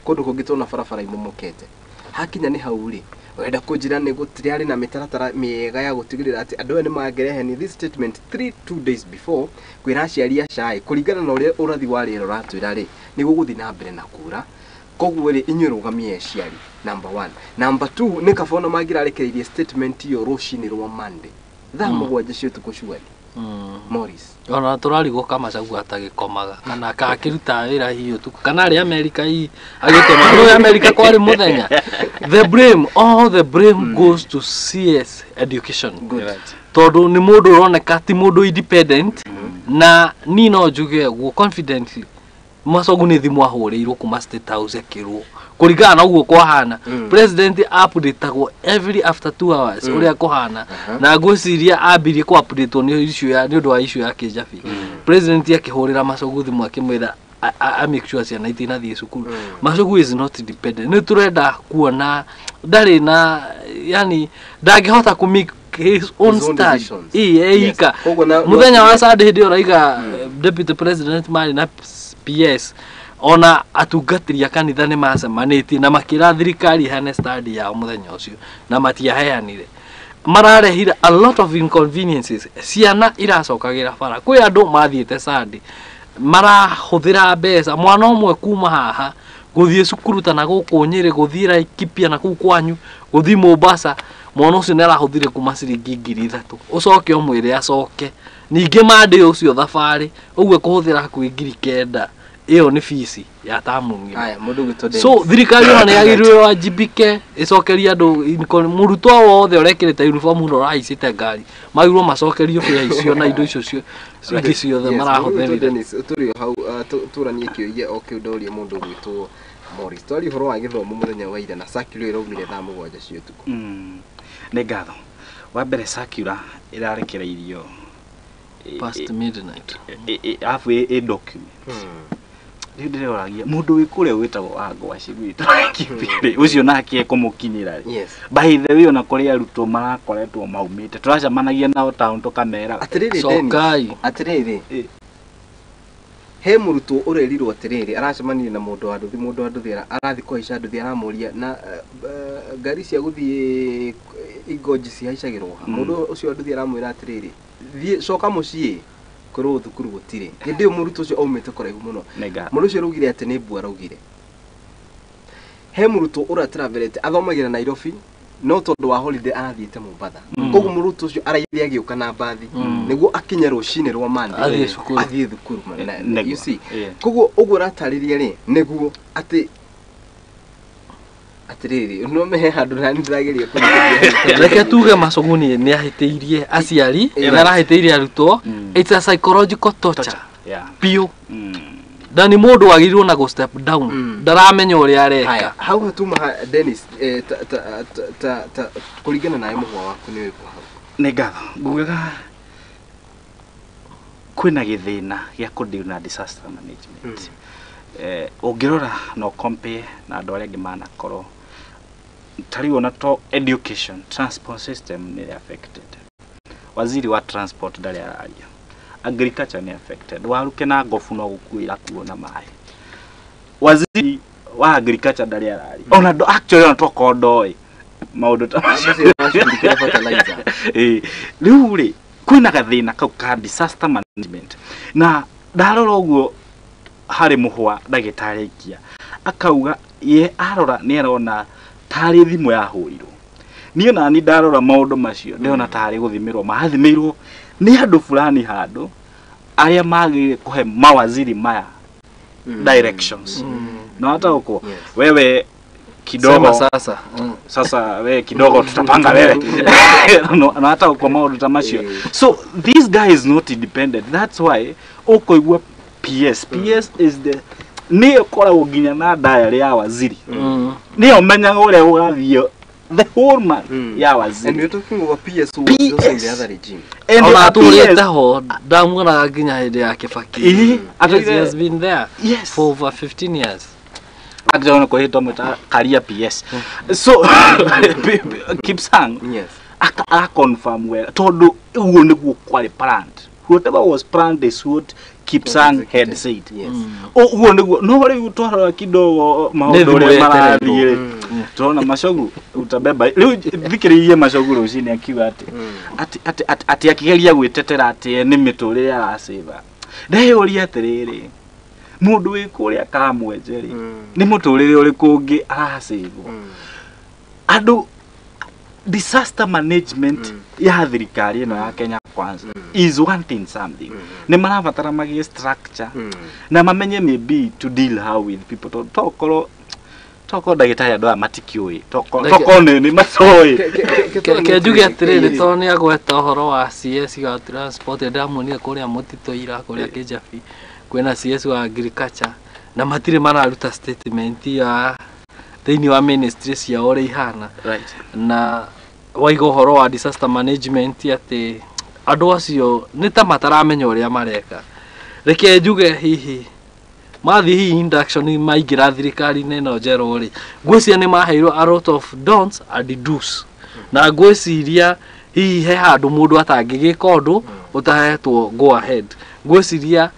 Kũndũ kũngĩ tũrona barabara imomokete. Hakinya nĩ hau rĩ, ũrenda kũnjĩra nĩ gũtirarĩ na mĩtaratara mĩega ya gũtigĩrĩra atĩ andũ aya nĩ mangĩreheni this statement 3 2 days before kwĩra aciari a cai kũringana na ũrĩa ũrathi wa rĩera ũratwĩra rĩ, nĩ gũgũthiĩ na mbere na kura, koguo rĩ, inyuĩ rũgamia aciari, number one. Number two, nĩ kaba ona mangĩrarekereirie statement ĩyo rũcinĩ rwa Monday thaa 7 cia ũtukũ cuari. Morris. Ona tũrarigwo kamacagu atagĩkomaga kana kakĩrutaga wĩra hihi ũtukũ kana arĩ Amerika hihi agĩtũma no Amerika kwarĩ mũthenya. The blame, all the blame goes to CS education. Good. Tondũ nĩ mũndũ ũroneka ti mũndũ independent, na ni no njuge ũguo confidently, Macogu nĩ thimũ ahũrĩirwo kuma State House akĩrwo kũringana na ũguo kwahana. President updateagwo every after 2 hours ũrĩa kũhana. Na ngwĩciria ambirie kũ update nĩ issue ya nĩ ũndũ wa issue ya Kĩnjabi. President akĩhũrĩra Macogu thimũ akĩmwĩra a make sure ciana itinathiĩ cukuru. Macogu is not independent. Nĩ tũrenda kuona ndarĩ na, yani ndangĩhota kũ make his own His own stand. decisions. Ĩ eika. Koguo Mũthenya wa Sunday hĩndĩ ĩyo ũraiga deputy president marĩ na PS, ona atungatĩri a kanitha nĩ macemanĩtie na makĩra thirikari ihane stand yao mũthenya ũcio na matiaheanire. Mararehire a lot of inconveniences. Ciana iracokagĩra bara, kwĩ andũ mathiĩte Sunday marahũthĩra mbeca, mwana ũmwe kuma haha gũthiĩ cukuru ta na gũkũ Nyĩrĩ, gũthiĩ Laikipia na kũu kwanyu, gũthiĩ Mombasa, mwana ũcio nĩ arahũthire kuma ciringi 3,000, ũcoke ũmwĩre acoke ningĩ mandĩ ũcio thabarĩ ũguo kũhũthĩra hakuhĩ 9,000. Ĩyo nĩ bici ya tamu ng'ima. Haya, mũndũ ũgwĩtwo So Dennis. Thirikari ona nĩ yagĩrĩirwo wajibike, ĩcokerie andũ mũrutwo wothe ũrekĩrĩte uniform na ũrahaicĩte ngari magĩrĩirwo macokerio bĩa icio na indo icio ingĩ ciothe Yes, mũndũ ũgwĩtwo marahũthĩrire. Dennis, tũrĩ o hau, tũranie kĩũria o kĩu ndoria mũndũ ũgwĩtwo Morris. Twaria ũhoro wa gĩthomo mũthenya wa ira na circular ĩraumire thaa 7 cia ũtukũ. Nĩ ngatho. Wa mbere, circular ĩrarekereirio Past midnight. Arabu ĩ document. Rĩu ndĩroragia mũndũ wĩ kũrĩa wĩtagwo Wangwaci gwitũ Kibiri ũcio nake ekũmũkinyĩra rĩ? By the way, ona kũrĩ arutwo marakoretwo maumĩte, tũracemanagia nao town tũkamera Atĩrĩrĩ Dennis, Cokai. Atĩrĩrĩ, he mũrutwo ũrerirwo atĩrĩrĩ, aracemanirie na mũndũ wa nduthi, mũndũ wa nduthi arathiĩ kũhaica nduthi, aramũria na ngari cia gũthiĩ Igonji cihaicagĩrwo ha? Mũndũ ũcio wa nduthi aramwĩra atĩrĩrĩ, thiĩ coka mũciĩ, kwĩrwo thukuru gũtirĩ. Hĩndĩ ĩyo mũrutwo ũcio aumĩte kũraihu mũno. Nĩ ngatho. Mũndũ ũcio araugire atĩ nĩ mbua araugire. He mũrutwo ũratiraverete athomagĩra Nairobi, no tondũ wa holiday arathiĩte Mombatha, koguo mũrutwo ũcio araithie agĩũka na mbathi nĩguo akinye rũcinĩ rwa Monday Athiĩ cukuru. Athiĩ thukuru. Nĩguo. You see, koguo ũguo ũratarĩria rĩ, nĩguo atĩ atĩrĩrĩ, no mehe handũ nani ndĩrageria kũrigĩrĩria. Reke tuge Macogu nĩ ahĩtĩirie aciari, nĩ arahĩtĩirie arutwo. It's a psychological torture biũ, na nĩ mũndũ wagĩrĩirwo na gũ step down. Ndaramenya ũrĩa Haya, areka. Hau hatuma ha, Dennis, ta, ta, ta, ta, ta, kũringana nawe mũhwa waku nĩ ũrĩkũ hau? Nĩ ngatho. Ngugaga kwĩna gĩthĩna gĩa kũdeal na disaster management. Ũngĩrora no compare na andũ arĩa angĩ manakorwo ta rĩu ona to education, transport system nĩ affected, waziri wa transport ndarĩ araria, agriculture nĩ affected, waruke na ngobu no gũkuĩra kuo na maĩ, waziri wa agriculture ndarĩ araria ona actually ona tokorwo ndoĩ maũndũ ta macio. Macio maracughulikia fertilizer. Ĩĩ, rĩu rĩ kwĩna gathĩna kau ka disaster management, na ndarora ũguo harĩ mũhwa ndagĩtarĩ aikia akauga ye arora nĩ arona tarĩ thimũ yahũrirwo. Niĩ nani ndarora maũndũ macio ndĩrona tarĩ gũthimĩrwo mathimĩirwo nĩ andũ fulani handũ arĩa magĩrĩire kũhe mawaziri maya directions na wataũkwo. Wewe kidogo. Sema sasa. Sasa we kidogo tutapanga wewe no, na hata kwa maũndũ ta macio. So this guy is not independent. That's why ũkũigua PS is the nĩ ĩkoragwo nginya na diary ya waziri, nĩyo menyaga ũrĩa gũgathiĩ the whole month ya And waziri. we're talking of a PS who was also in the PS. other regime. And Ona a atũrĩte PS ho, ndamuonaga nginya hĩndĩ ya Kibaki. Ĩĩ, Yes, he has been there for over 15 years. Akĩona kwĩhĩtwo mwĩta Karia PS, so Kipsang aka confirm wega tondũ ũguo nĩguo kwarĩ planned. Whatever was planned is what Kipsang had said. Yes. Ũguo nĩguo no rĩu twarora kidogo maũndũ ũrĩa marathiĩ turona Machogu utabeba rĩu thikĩrĩrie Machogu rũcinĩ akiuga atĩ atĩ atĩ akĩgeria gwĩtetera atĩ nĩ mĩtũrĩre aracĩba. Ndeyũria atĩrĩrĩ, mũndũ wĩ kũrĩa Kamwenje rĩ nĩ mũtũrĩre ũrĩkũ ũngĩ aracĩbwo? Andũ disaster management ya thirikari ĩno ya Kenya Kwanza is wanting something. Nĩ marabatara magĩe structure na mamenye maybe to deal how with people. Tokorwo ndagĩtarĩ andũ aya matikĩũĩ, tokorwo nĩ matoĩ. Ke njuge atĩrĩrĩ, tondũ nĩ agweta ũhoro wa CS wa transport, ndamuonire kũrĩa mũtitũ ira kũrĩa Kĩjabi kwĩna CS wa agriculture na matirĩ mararuta statement ya thĩinĩ wa ministry ciao ũrĩa ihana. Na waiga ũhoro wa disaster management atĩ andũ acio nĩ ta mataramenya ũrĩa mareka. Reke njuge hihi mathiĩ hihi induction maingĩra thirikari-inĩ ĩno njerũ rĩ, ngwĩciria nĩ maheirwo a lot of don'ts and do's, na ngwĩciria hihi he handũ mũndũ atangĩgĩka ũndũ ũtahetwo go ahead. Ngwĩciria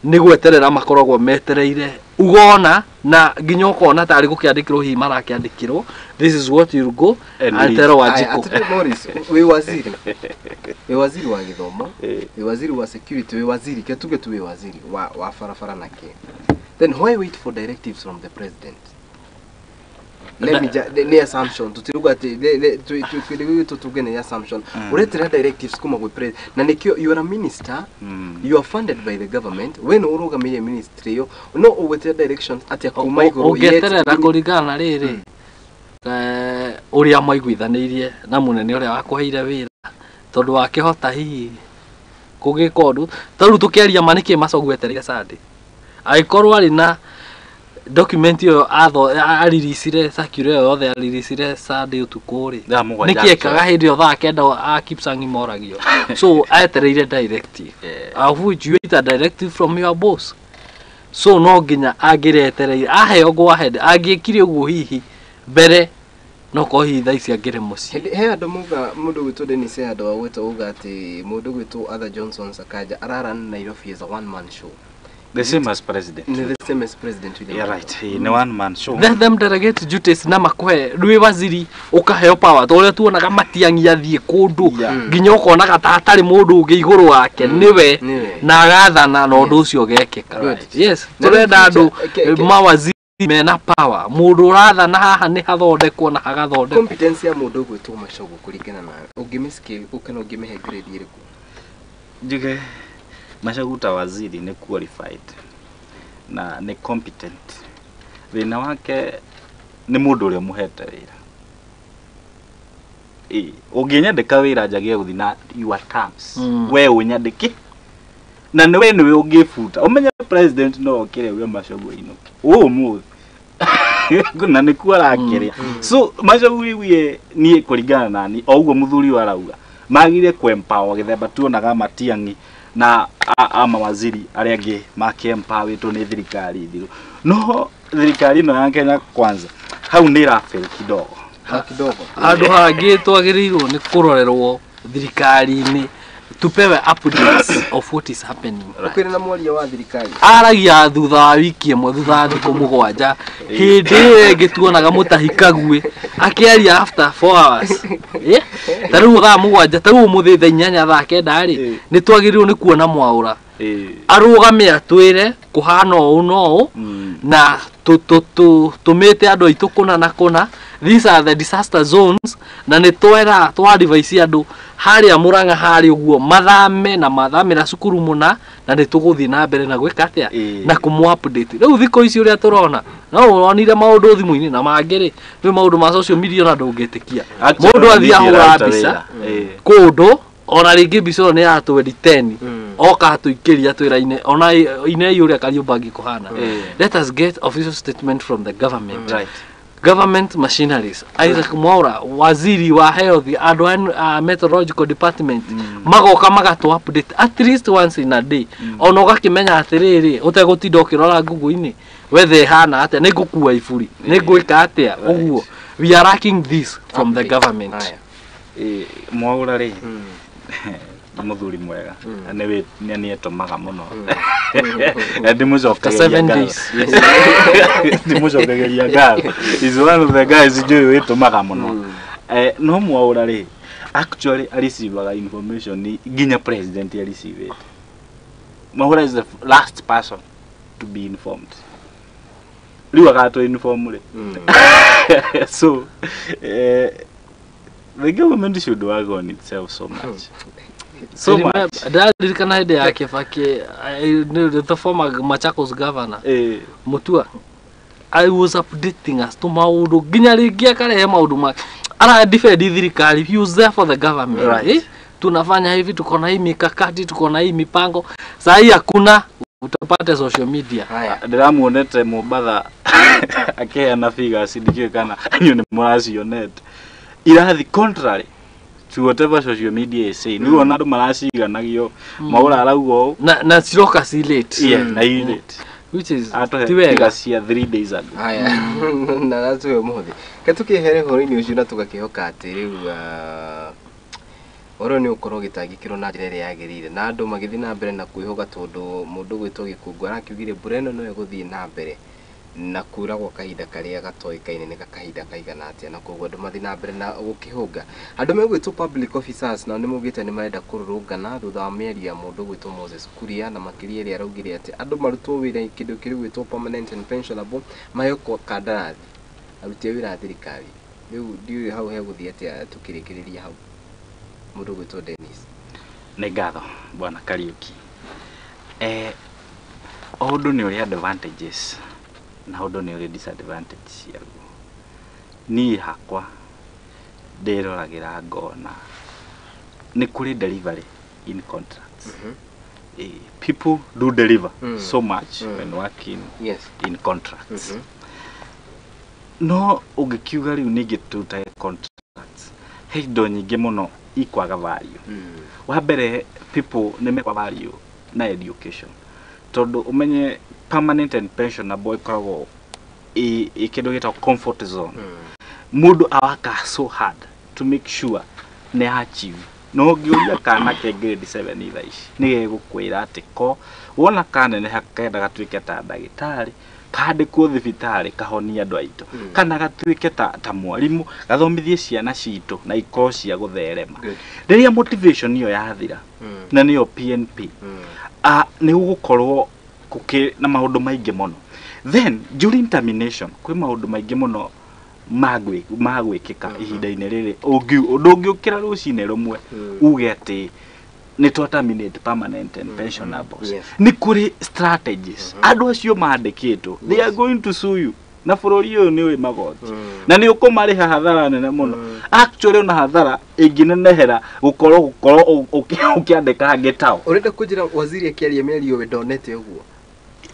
nĩ gweterera makoragwo metereire ugona na nginya ũkona tarĩ gũkĩandĩkĩrwo hihi marakĩandĩkĩrwo this is what you go and tell Wanjikũ. Morris, wĩ waziri wa gĩthomo, wĩ waziri wa security, wĩ waziri ketuge tu, wĩ waziri wa barabara na kĩ. Then why wait for directives from the president? Let me just ni assumption tutiruga ati tutuge ni assumption uretera directives kuma gwi president na nikio you are a minister, you are funded by the government, we no urugamire ministry yo no ugwetera directions atia kuma iguru ungeterera kuringana na riri uria mwaiguithanĩirie na munene uria wakuheire wira tondu wakihota hihi kugika undu ta riu tukiaria ma niki Machogu etereire Sunday angĩkorwo arĩ na document ĩyo aririsire circular ĩyo yothe aririsire Sunday ũtukũ rĩ nĩkĩ ekaga hĩndĩ ĩyo thaa kenda a Kipsang moragio. So etereire directive of which you wait a directive from your boss, so no nginya angĩretereire aheo go ahead angĩkire ũguo hihi mbere no ko hihi thaa ici angĩrĩ mũciĩ. He andũ muga mũndũ gwĩtwo Dennis, he andũ agwĩtwo uga atĩ mũndũ gwĩtwo Arthur Johnson Sakaja araran Nairobi as a one man show. The same as president. The same as president William. Yeah, right. Ni one man show. Let them delegate duties na makuhe rwi waziri ukaheo power to uria tuonaga Matiang'i athie kundu nginya ukonaga ta hatari mundu ungi iguru wake niwe na agathana na undu ucio gekeka. Yes, turenda andu mawaziri mena power mundu urathana haha ni hathondekwo na hagathondekwo. Competence ya mundu gwitwo Machogu kuringana nawe ungimisikie ukana ungimehe grade iriku? Njuge Machogu ta waziri ni qualified na ni competent. Thina wake ni mundu uria muhete wira. Unginyandika wira njagie guthi na your terms. We unyandiki na niwe niwe ungibuta. Umenye president no okire uge Machogu ainuke umuthi na nikuo arakiria. So Machogu iwie nie kuringana nani o uguo muthuri arauga magire kwempower githemba tuonaga Matiang'i na mawaziri arĩa angĩ makĩempawĩtwo nĩ thirikari thiru. No thirikari ĩno ya Kenya Kwanza hau nĩ ĩrafail kidogo. Handũ hangĩ twagĩrĩirwo nĩ kũrorerwo thirikari-inĩ tupewe updates of what is happening. Ũkĩrĩ na mwaria wa thirikari aragia thutha wa wiki ĩmwe thutha wa thikũ mũgwanja hĩndĩ ĩyo ĩngĩ tuonaga Mũtahi Kagwe akĩaria after 4 hours. Ta rĩu thaa mũgwanja ta rĩu ũmũthĩ thaa inyanya thaa kenda rĩ nĩ twagĩrĩirwo nĩ kuona Mwaũra arũgame atwĩre kũhana ũũ na ũũ na tũmĩte andũ aitũ kũna na kũna. These are the disaster zones na nĩ twera twa advise andũ harĩa Murang'a harĩa ũguo mathame na mathamĩra cukuru mũna na nĩ tũgũthiĩ na mbere na gwĩka atĩa na kũmũ update. Rĩu thikũ ici ũrĩa tũrona no wonire maũndũ thimũ-inĩ na mangĩ rĩ nĩ maũndũ ma social media na ndũngĩtĩkia mũndũ athiĩ ahũra mbica kũndũ ona rĩngĩ mbica ĩyo nĩ ya 2010 oka atũikĩria twĩra-inĩ ona inei ũrĩa Kariũmbangi kũhana. Let us get official statement from the government. Right. Government machineries Isaac Mwaura waziri wa health andũ a meteorological department magoka magatũ update at least once in a day. Ona ũgakĩmenya atĩrĩrĩ ũtegũtinda ũkĩrora Google-inĩ wethe hana atĩa nĩ ngũkua iburi nĩ ngwĩka atĩa ũguo. We are lacking this from the government. Mwaura rĩ Mũthuri mwega. Mm. Nĩ nĩ etũmaga mũno. Mm. Ndĩmũcokagĩria 7 ngatho. days. Ndĩmũcokagĩria ngatho. Is one of the guys njũĩ wĩtũmaga mũno. Mm. No Mwaura rĩ, actually areceivaga information nginya president areceive. Mwaura is the last person to be informed. Rĩu agatũ inform rĩ. Mm. So the government should work on itself so much. So much. Ndaririkana hĩndĩ ya Kibaki, the former Machakos governor Mutua, I was updating us to maũndũ nginya rĩngĩ akarehe maũndũ make, ara defend thirikari. He was there for the government. Right. Tunafanya hivi, tuko na hii mikakati, tuko na hii mipango. Saa hii hakuna, utapata social media. Haya. Ndĩramuonete Mombatha akĩheana figures, ndikĩũĩ kana inyuĩ nĩ mũracionete, irathi contrary to whatever social media is saying. Rĩu ona andũ maraciganagio, Mwaura arauga ũũ. Na ciroka ci late. Yeah, na late. Which is atũhe ti wega. figures cia 3 days ago. Haya, na natũhe ũmũthĩ ke tũkĩhere ũhoro-inĩ ũcio na tũgakĩhoka atĩ rĩu ũhoro nĩ ũkorwo ũgĩtangĩkĩrwo na njĩra ĩrĩa yagĩrĩire, na andũ magĩthiĩ na mbere na kwĩhoka, tondũ mũndũ gwĩtwo Gĩkũngũ arakiugire mbura ĩno no ĩgũthiĩ na mbere na kura gwa kahinda karĩa gatoĩkaine nĩ kahinda kaigana atĩa, na koguo andũ mathiĩ na mbere na gũkĩhũnga. Andũ megwĩtwo public officers nao nĩ maugĩte nĩ marenda kũrũrũngana thutha wa mĩario ya mũndũ gwĩtwo Moses Kuria, na makĩria ĩrĩa araugire atĩ andũ marutwo wĩra kĩndũ kĩrĩ gwĩtwo permanent and pensionable, maheo kandarathi aruti a wĩra a thirikari. Rĩu ndiũĩ hau hegũthiĩ atĩa. Tũkĩrĩkĩrĩria hau, mũndũ gwĩtwo Dennis. Nĩ ngatho, bwana Kariuki. O ũndũ nĩ ũrĩ advantages na ũndũ nĩ ũrĩ disadvantages ciaguo. Niĩ hakwa ndĩroragĩra ngona nĩ kũrĩ delivery in contracts. People do deliver so much when working in contracts. No ũngĩkiuga rĩu ningĩ tũrutage contracts, he indo nyingĩ mũno ikwaga value. Wa mbere, people nĩ mekwa value na education, tondũ ũmenye permanent and pensionable ĩkoragwo ĩ kĩndũ gĩtagwo comfort zone. Mũndũ awaka so hard to make sure nĩ achieve, no ũngĩũria kana ke grade 7 thaa ici, nĩ gegũkwĩra atĩ ko wona kaneneha kenda gatuĩke ta ndagĩtarĩ, kandĩkwo thibitarĩ kahonie andũ aitũ, kana gatuĩke ta mwarimũ, gathomithie ciana citũ na ikorwo cia gũtherema. Good. Rĩrĩa motivation ĩyo yathira, na nĩyo PNP, nĩ gũgũkorwo gũkĩ na maũndũ maingĩ mũno. Then during termination kwĩ maũndũ maingĩ mũno magwĩkĩka ihinda-inĩ rĩrĩ. Ũndũ ũngĩũkĩra rũcinĩ rũmwe uge atĩ nĩ twa terminate permanent and pensionables, nĩ kũrĩ strategies. Andũ acio mandĩkĩtwo, they are going to sue you, na bũrũri ũyũ nĩ ũĩ magoti, na nĩ ũkũmarĩha hathara nene mũno. Actually, ona hathara ĩngĩnenehera gũkorwo ũkĩandĩka angĩ tao. Ũrenda kũnjĩra waziri akĩaria mĩario we ndonete ũguo?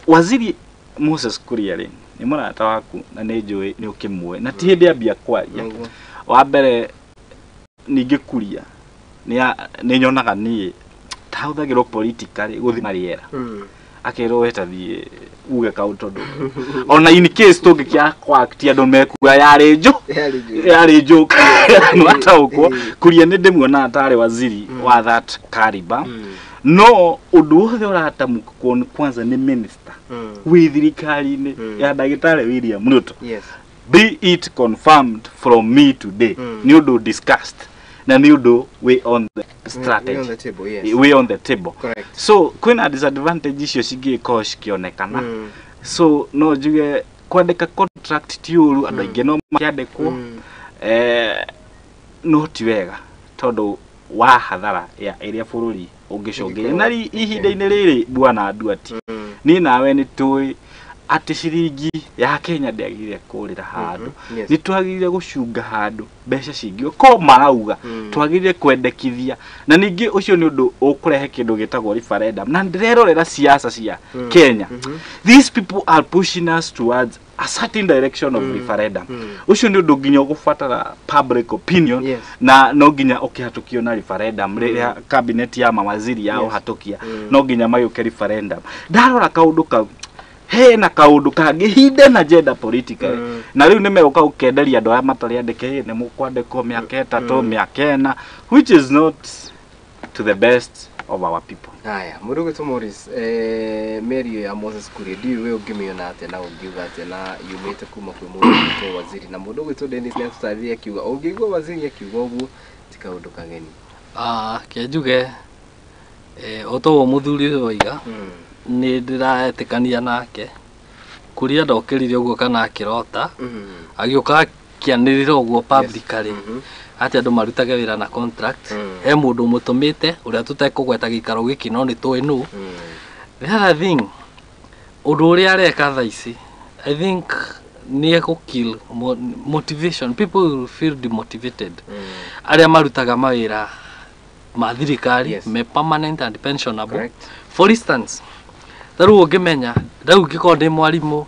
Waziri Moses Kuria rĩ, nĩ mũrata waku na nĩ njũĩ nĩ ũkĩmũĩ, na ti hĩndĩ ambia kwaria. Wa mbere, ningĩ Kuria nĩ nyonaga niĩ tahũthagĩrwo politically gũthima rĩera, akerwo we tathiĩ uge kau, tondũ ona in case tũngĩkĩaga kwact, andũ mekuga yarĩ njũ Yarĩ njũ. Yarĩ joke, nĩwataũkwo. Kuria nĩ ndĩmuonaga tarĩ waziri wa that caliber, no ũndũ wothe ũratamũkwo kwanza nĩ minister wĩ thirikari-inĩ ya ndagĩtarĩ William Ruto, be it confirmed from me today, nĩ ũndũ discussed na nĩ ũndũ wĩ on the We on strategy, the table, yes. wĩ on the table. Correct. So kwĩna disadvantage icio cingĩkorwo cikĩonekana. So no njuge kwandĩka contract ti ũru, andũ aingĩ no makĩandĩkwo, no ti wega tondũ wa hathara ya ĩrĩa bũrũri ũngĩcũngĩrĩria na ihinda-inĩ rĩrĩ, bwana Nduati. Niĩ nawe nĩ tũĩ atĩ ciringi ya Kenya ndĩagĩrĩire kũrĩra handũ. Nĩ twagĩrĩire gũcunga handũ mbeca cingĩ ko marauga twagĩrĩire kwendekithia, na ningĩ ũcio nĩ ũndũ ũkũrehe kĩndũ gĩtagwo referendum, na ndĩrerorera siasa cia Kenya. These people are pushing us towards a certain direction of referendum. Ũcio nĩ ũndũ nginya ũgũbatara public opinion, na no nginya ũkĩhatũkio na referendum rĩrĩa cabinet ya mawaziri yao hatũkia, no nginya magĩũke referendum. Ndarora kaũndũ kau hena kaũndũ kangĩ hidden agenda politically, na rĩu nĩ megũka gũkenderia andũ aya matarĩ andĩke, "Ĩ, nĩ mũkwandĩkwo mĩaka 3, mĩaka 4," which is not to the best of our people. Haya, mũndũ Morris, mĩario ya Moses Kuria ndiũĩ we ũngĩmĩona atĩa na ũngiuga atĩa na yumĩte kuma kwĩ mũndũ ũgwĩtwo waziri, na mũndũ ũgwĩtwo Dennis nĩ atũtarĩrie akiuga ũngĩigua waziri akiuga ũguo ti kaũndũ kageni. Ke njuge o toguo mũthuri ũyũ oiga, nĩ ndĩretĩkania nake. Kuria ndokĩrire ũguo kana akĩrota, agĩũka akĩanĩrĩra ũguo publicly atĩ andũ marutage wĩra na contract. He mũndũ ũmũtũmĩte ũrĩa tũtekũgweta gĩikaro gĩkĩ no nĩ tũĩ nũ. The other thing, ũndũ ũrĩa areka thaa ici, I think nĩ ekũkill motivation. People will feel demotivated. Arĩa marutaga mawĩra ma thirikari, me permanent and pensionable. For instance, ta rĩu ũngĩmenya rĩu ngĩkorwo ndĩ mwarimũ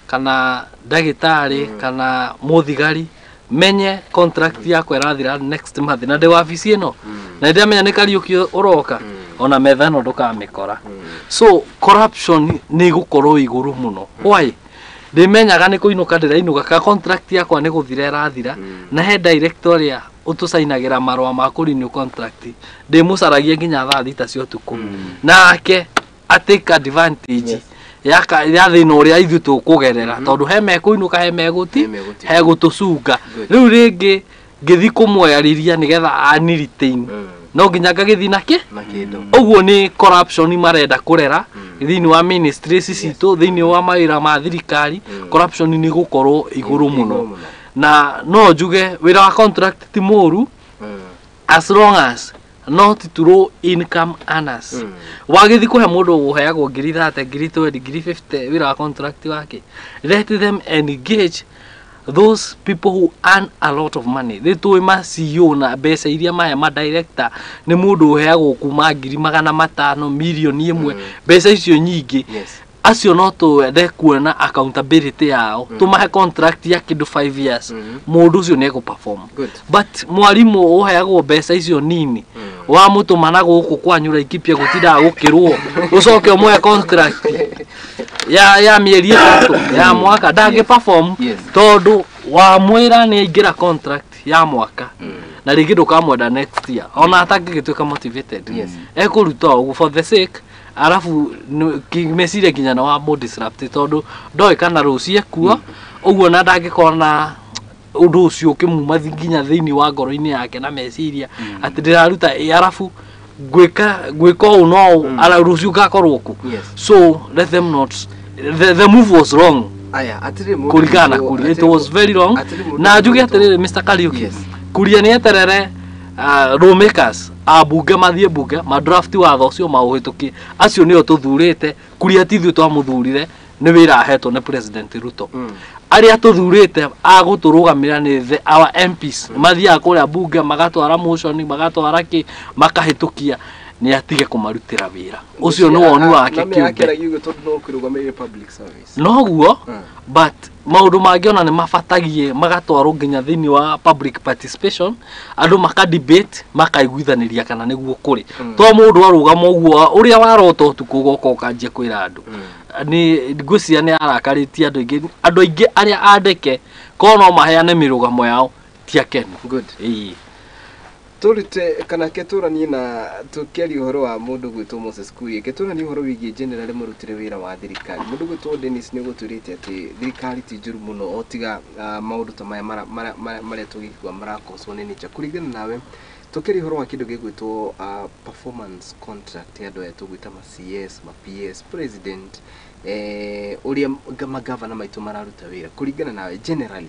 kana ndagĩtarĩ kana mũthigari, menye contract yakwa ĩrathira next month na ndĩ wabici ĩno, na ndĩramenya nĩ Kariũki ũroka, ona metha ĩno ndũkamĩkora. So corruption nĩ ĩgũkorwo igũrũ mũno. Why? Ndĩmenyaga nĩ kũinũka ndĩrainũka ka contract yakwa nĩ gũthira ĩrathira, na he director ũrĩa ũtũcainagĩra marũa ma kũ renew contract, ndĩmũcaragia nginya thaa 6 cia ũtukũ, nake atake advantage ya thĩna ũrĩa ithuĩ tũkũgerera, tondũ he mekũinũka, he megũti, He megũti. he gũtũcunga. Good. Rĩu rĩngĩ ngĩthi kũmwarĩria nĩgetha ani retain, no nginya ngagĩthi nakĩ Na kĩndũ. Ũguo nĩ corruption marenda kũrera thĩinĩ wa ministries citũ, thĩinĩ wa mawĩra ma thirikari. Corruption nĩ gũkorwo igũrũ mũno. Igũrũ mũno. Na no njuge wĩra wa contract ti mũru as long as not to low income earners. Wagĩthi kũhe mũndũ ũheagwo ngiri 30, ngiri 20, ngiri 50 wĩra wa contract wake, let them engage those people who earn a lot of money. Nĩ tũĩ ma CEO na mbeca iria mahe ma director nĩ mũndũ ũheagwo kuma ngiri 500, mirioni 1, mbeca icio nyingĩ. Acio no twende kuona accountability yao, tũmahe contract ya kĩndũ 5 years, mũndũ ũcio nĩ egũ perform. Good. But mwarimũ ũheagwo mbeca icio nini, wamũtũma na gũkũ kwanyu Laikipia gũtindaga gũkĩrwo, ũcoke ũmũhe contract ya mĩeri 3 ya mwaka, ndangĩ perform, tondũ wamwĩra nĩ aingĩra contract ya mwaka na rĩngĩ ndũkamwenda next year, ona atangĩgĩtuĩka motivated, ekũruta o ũguo for the sake, arabu meciria nginya na wa disrupt, tondũ ndoĩ kana rũciũ ekuo ũguo, na ndangĩkorwo na ũndũ ũcio ũkĩmuma nginya thĩinĩ wa ngoro-inĩ yake na meciria atĩ ndĩraruta ĩ, arabu ngwĩka ngwĩka ũũ no ara rũciũ ngakorwo kũ. So let them not, the move was wrong. Aya, atĩrĩ mũndũ Kũringana na Kuria, it was very wrong. Atĩrĩ mũndũ Na njuge ũgwĩtwo- atĩrĩrĩ, Mr. Kariuki, Kuria nĩ eterere lawmakers a bunge mathiĩ bunge madraft watho ũcio maũhĩtũkie. Acio nĩo tũthurĩte. Kuria ti ithuĩ twamũthurire, nĩ wĩra ahetwo nĩ President Ruto. Arĩa tũthurĩte a gũtũrũgamĩra nĩ our MPs, mathiaga kũrĩa bunge magatwara motion, magatwara kĩ, makahĩtũkia. Nĩ atige kũmarutĩra wĩra ũcio, nĩ woni wake Na mĩ kĩũmbe. akĩaragia ũguo tondũ no ũkĩrũgamĩrĩire public service. Noguo, but maũndũ mangĩ ona nĩ mabatagie magatwarwo nginya thĩinĩ wa public participation, andũ maka debate, makaiguithanĩria kana nĩguo kũrĩ. To mũndũ arũgama ũguo ũrĩa warota ũtukũ ũgoka ũkanjia kwĩra andũ. Nĩ ngwĩciria nĩ arakarĩtie andũ aingĩ, andũ aingĩ arĩa andĩke korwo no maheane mĩrũgamo yao ti akenu. Good. Ĩĩ. Tũrute kana ke tũranie na tũkĩaria ũhoro wa mũndũ gwĩtwo Moses Kuria, ke tũranie ũhoro wĩgiĩ general mũrutĩre wĩra wa thirikari. Mũndũ gwĩtwo Dennis nĩ ũgũtwĩrĩte atĩ thirikari ti njũru mũno o tiga maũndũ ta maya marĩa tũgĩkua marakoswo nĩ nature. Kũringana nawe, tũkĩaria ũhoro wa kĩndũ gĩgwĩtwo performance contract ya andũ aya tũgwĩta ma CS, ma PS, president, ũrĩa magavana maitũ mararuta wĩra, kũringana nawe generally,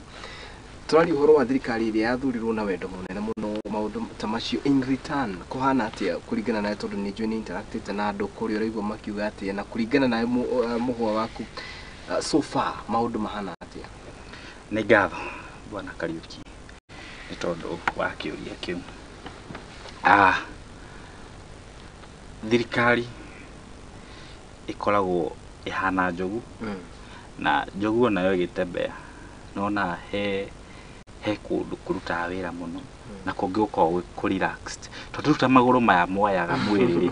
tũraria ũhoro wa thirikari ĩrĩa yathurirwo na wendo mũnene mũno, maũndũ ta macio in return kũhana atĩa kũringana nawe, tondũ nĩ njũĩ nĩ interactĩte na andũ kũrĩa, ũraigua makiuga atĩa, na kũringana nawe mũhwa waku, so far maũndũ mahana atĩa? Nĩ ngatho, bwana Kariuki, nĩ tondũ wa kĩũria kĩu. Thirikari ĩkoragwo ĩhana njogu, na njogu onayo ĩgĩtembea nona he kũndũ kũrutaga wĩra mũno na kũngĩ gũkoragwo gwĩ kũ relaxed, tondũ rĩu ta magũrũ maya moyaga mwĩrĩ rĩ,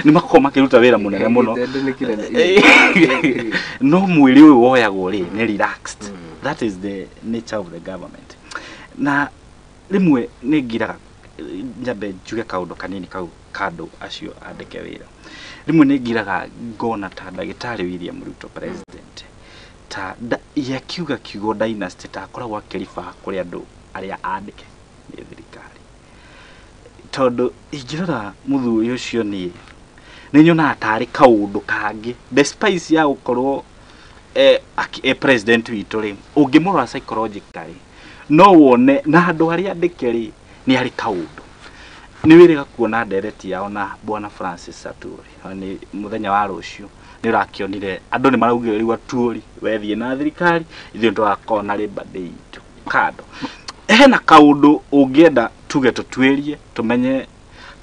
nĩ makoragwo makĩruta wĩra mũnene mũno. Gĩtende nĩ kĩnene. No mwĩrĩ ũyũ woyagwo rĩ nĩ relaxed. That is the nature of the government. Na rĩmwe nĩ ngiraga Nyambe njuge kaũndũ kanini kau kandũ acio andĩke wĩra. Rĩmwe nĩ ngiraga ngona ta ndagĩtarĩ William Ruto president ta ye akiuga kiugo dynasty ta akoragwo akĩriba kũrĩ andũ arĩa andĩke nĩ thirikari, tondũ ingĩrora mũthuri ũcio niĩ nĩ nyonaga tarĩ kaũndũ kangĩ despite ya gũkorwo president witũ rĩ, ũngĩmũrora psychologically no wone na andũ arĩa andĩke rĩ nĩ arĩ kaũndũ. Nĩ wĩrĩga kuona ndereti yao na bwana Francis Aturi. Nĩ mũthenya wa rũciũ nĩ ũrakĩonire andũ nĩ maraugire rĩu Aturi wethiĩ na thirikari, ithuĩ tũgakorwo na Labour Day itũ kando. Hena kaũndũ ũngĩenda tuge tũtuĩrie tũmenye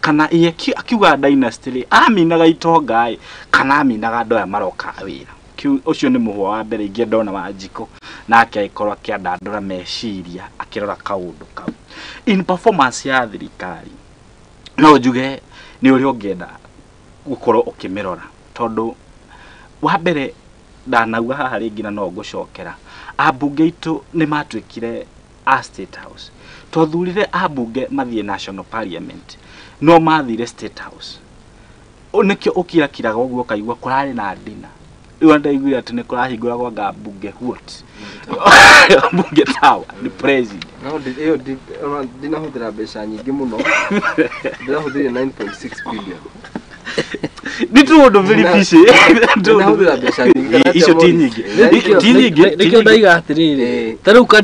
kana ye akiuga dynasty rĩ aminaga itonga ĩ kana aminaga andũ aya maroka wĩra. Ũcio nĩ mũhwa wa mbere ingĩenda ona Wanjikũ nake agĩkorwo akĩandandũra meciria akĩrora kaũndũ kau. In performance ya thirikari no njuge nĩ ũrĩa ũngĩenda gũkorwo ũkĩmĩrora, tondũ wa mbere ndanauga haha rĩngĩ na no ngũcokera, ambunge aitũ nĩ matuĩkire a State House. Twathurire ambunge mathiĩ National Parliament, no mathire State House. Nĩkĩo ũkirakiraga ũguo ũkaigua kũrarĩ na ndina. Rĩu ndaiguire atĩ nĩ kũrahingũragwo anga mbunge what? Mbunge tower nĩ president. No ĩyo ndinahũthĩra mbeca nyingĩ mũno, ndĩrahũthĩrire 9.6 billion. Nĩ tũũndũ very fishy. Ndinahũthĩra mbeca nyingĩ. Icio ti nyingĩ. Ti nyingĩ. Nĩkĩo ndaiga atĩrĩrĩ, ta rĩu ka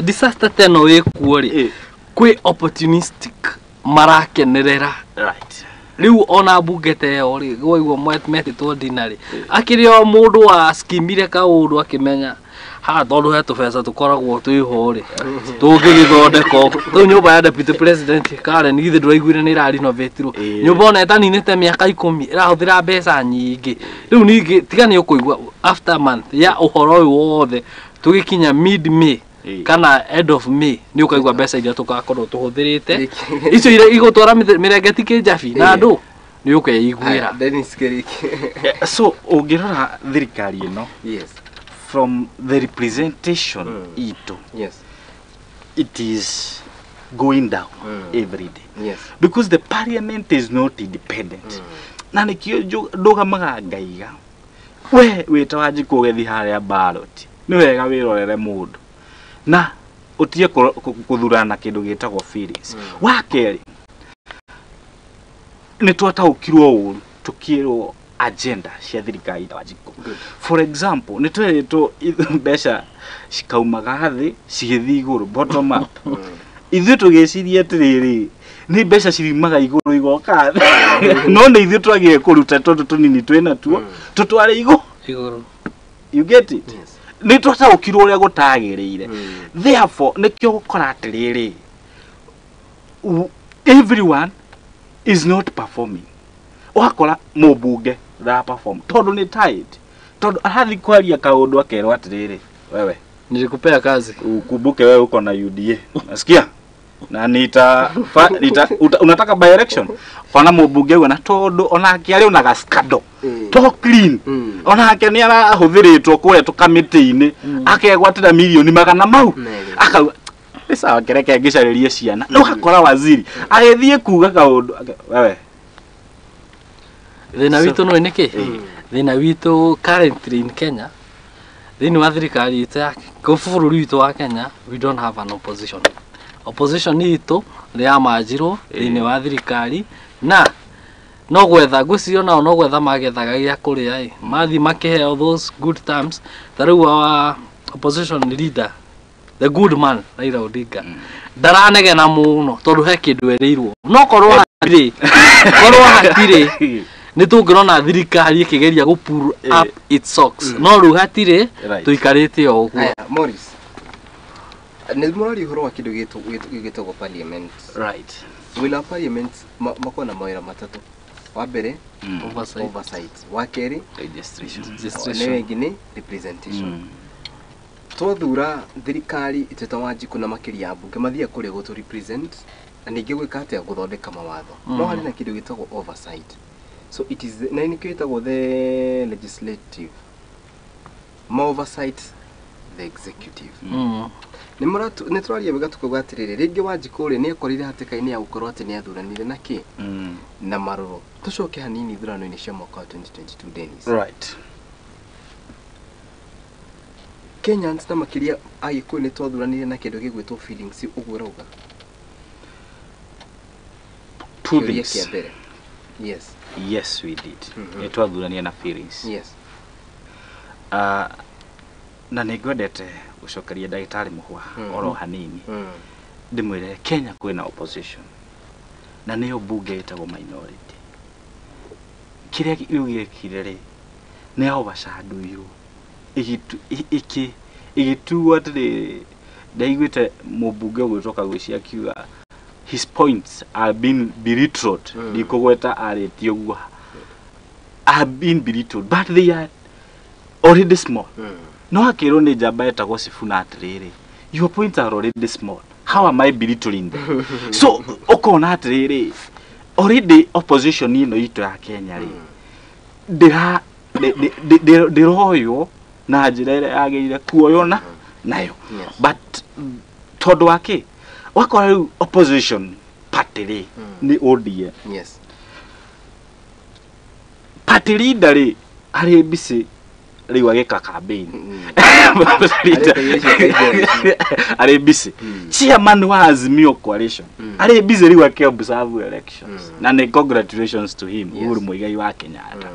disaster ta ĩno ĩkuo rĩ, kwĩ opportunistic marakenerera. Right. Rĩu ona mbunge ta ĩyo rĩ, waigua metĩtwo dinner rĩ, akĩrĩ o mũndũ wa skimire kaũndũ akĩmenya haha tondũ he tũbeca tũkoragwo twĩho rĩ, tũngĩgĩthondeka ũũ. Rĩu nyũmba ya deputy president Karen githĩ ndũraiguire nĩ ĩrarinovatirwo? Nyũmba ona ĩtaninĩte mĩaka 10 ĩrahũthĩra mbeca nyingĩ. Rĩu ningĩ tiga nĩ ũkũigua aftermath ya ũhoro ũyũ wothe tũgĩkinya mid May kana end of May nĩ ũkaigua mbeca iria tũgakorwo tũhũthĩrĩte icio iria igũtwara mĩrengeti kĩnjabi na andũ nĩ ũkeiguĩra. Dennis Keriki. So ũngĩrora thirikari ĩno, yes, from the representation itũ, yes, it is going down every day. Yes. Because the parliament is not independent. Na nĩkĩo ndũgamaga ngaiga we wĩta Wanjikũ ũgĩthiĩ harĩa ballot nĩ wega wĩrorere mũndũ na ũtige kũthurana kĩndũ gĩtagwo feelings. Wa kerĩ nĩ twataũkirwo ũru tũkĩrwo agenda cia thirikari ta Wanjikũ. For example, nĩ twerĩtwo mbeca cikaumaga thĩ cigĩthiĩ igũrũ, bottom up. Ithuĩ tũgĩciria atĩrĩrĩ nĩ mbeca ciriumaga igũrũ igoka thĩ, no nĩ ithuĩ twagire kũruta tondũ tũnini twĩna tuo tũtware igũrũ. You get it? Yes. Nĩ twataũkirwo ũrĩa gũtagĩrĩire. Therefore nĩkĩo gũkora atĩrĩrĩ everyone is not performing. Ũgakora mũmbunge ndara perform tondũ nĩ tired, tondũ arathiĩ kwaria kaũndũ akerwo atĩrĩrĩ wewe nilikupea kazi, ukumbuke wewe uko na UDA, nasikia na unataka by election ona mũmbunge uga na tondũ onake arĩ ona gascandal to clean onake nĩ arahũthĩrĩtwo kũrĩa tũkamĩtĩ-inĩ akegwatĩra milioni magana mau akauga nĩ sawa kereke ngĩcarĩrie ciana. Na ũgakora waziri agĩthiĩ kuga kaũndũ wewe. Thĩna witũ no nĩkĩ? Thĩna witũ currently in Kenya, thĩinĩ wa thirikari itũ ya bũrũri witũ wa Kenya, we don't have an opposition. Opposition itũ nĩ yamanjirwo thĩinĩ wa thirikari na no gwetha ngwĩciria nao no gwetha magethaga gĩa kũrĩa ĩ mathiĩ makĩheo those good terms. Ta rĩu wa opposition leader the good man Raila Odinga ndaranegena mũno tondũ he kĩndũ erĩirwo, no korwo hatirĩ, korwo hatirĩ nĩ tũngĩrona thirikari ĩkĩgeria gũ pull up its socks, no rĩu hatirĩ, tũikarĩte o ũguo. Morris, nĩ mũraria ũhoro wa kĩndũ gĩtagwo parliament. Right. Wĩra wa parliament makoragwo na mawĩra matatũ. Wa mbere oversight, wa kerĩ registration, na ĩngĩ nĩ representation. Twathura thirikari iteta Wanjikũ na makĩria ya mbunge mathiaga kũrĩa gũtũ represent na ningĩ gwĩka atĩa gũthondeka mawatho. No harĩ na kĩndũ gĩtagwo oversight. So it is na nĩkĩo gĩtagwo the legislative. Ma oversight the executive. Nĩ tũraria wega tukauga atĩrĩrĩ, rĩngĩ Wanjikũ rĩ nĩ ekorire hatĩka-inĩ ya gũkorwo atĩ nĩ athuranire na kĩ na marũrũ. Tũcoke hanini ithurano-inĩ cia mwaka wa 2022, Dennis. Right. Kenyans na makĩria Agĩkũyũ nĩ twathuranire na kĩndũ gĩgwĩtwo feelings, ũguo ũrauga? Two Kĩũria things. kĩa mbere. Yes. Yes, we did. Nĩ twathurania na feelings. Yes. Na nĩ ngwendete gũcokeria ndagĩtarĩ Mũhwa oro hanini, ndĩmwĩre Kenya kwĩna opposition na nĩyo mbunge ĩtagwo minority. Kĩrĩa rĩu gĩekire rĩ nĩ overshadowirwo, ĩgĩtuo atĩrĩrĩ, ndaiguĩte mũmbunge ũgwĩtwo Kagũci akiuga his points are being belittled. Ndikũgweta arĩtie ũguo, are being belittled but they are already small. No akĩrwo nĩ njamba ĩtagwo Sifuna atĩrĩrĩ, your points are already small, how am I belittling them? So ũkona atĩrĩrĩ, already opposition ĩno itũ ya Kenya rĩ ndĩra ndĩroywo na njĩra ĩrĩa yagĩrĩire kuoywo na nayo. But tondũ wa kĩ wakora rĩu opposition party rĩ nĩ ODM. Party leader rĩ arĩ busy rĩu agĩka campaign. Areka irio cia Boys. Arĩ busy. Chairman wa Azimio coalition arĩ busy rĩu akĩ observe elections. Na nĩ congratulations to him, Uhuru Muigai wa Kenyatta.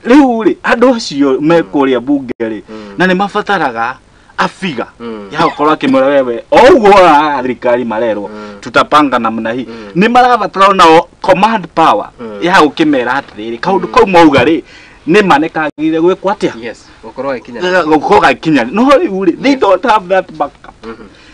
Rĩu rĩ andũ acio me kũrĩa bunge rĩ na nĩ mabataraga a figure ya gũkorwo akĩmwĩra wewe o ũguo woraga thirikari marerwo tutapanga namna hii. Nĩ marabatara onao command power ya gũkĩmera atĩrĩrĩ, kaũndũ kau mauga rĩ nĩ ma nĩ kagĩrĩire gwĩkwo atĩa. Yes. Gũkorwo agĩkinya. Gũkorwo gakinya no rĩu rĩ they don't have that backup.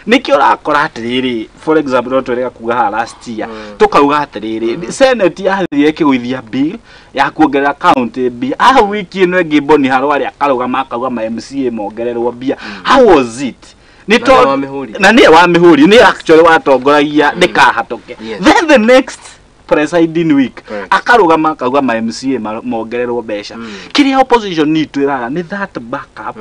Nĩkĩo ũrakora atĩrĩrĩ, for example, no twĩrĩga kuga haha last year tũkauga atĩrĩrĩ, senate yathire ĩkĩgũithia bill ya kuongerera county mbia, ah, wiki ĩno ĩngĩ Boni Harware akarũgama akauga ma MCA mongererwo mbia. How was it? Nĩ Na tondũ nĩwe wamĩhũrire. Na nĩwe wamĩhũrire, nĩ actually watongoragia ndĩkahatũke. Then the next presiding week akarũgama akauga ma MCA mongererwo mbeca. Kĩrĩa opposition itũ ĩraga nĩ that backup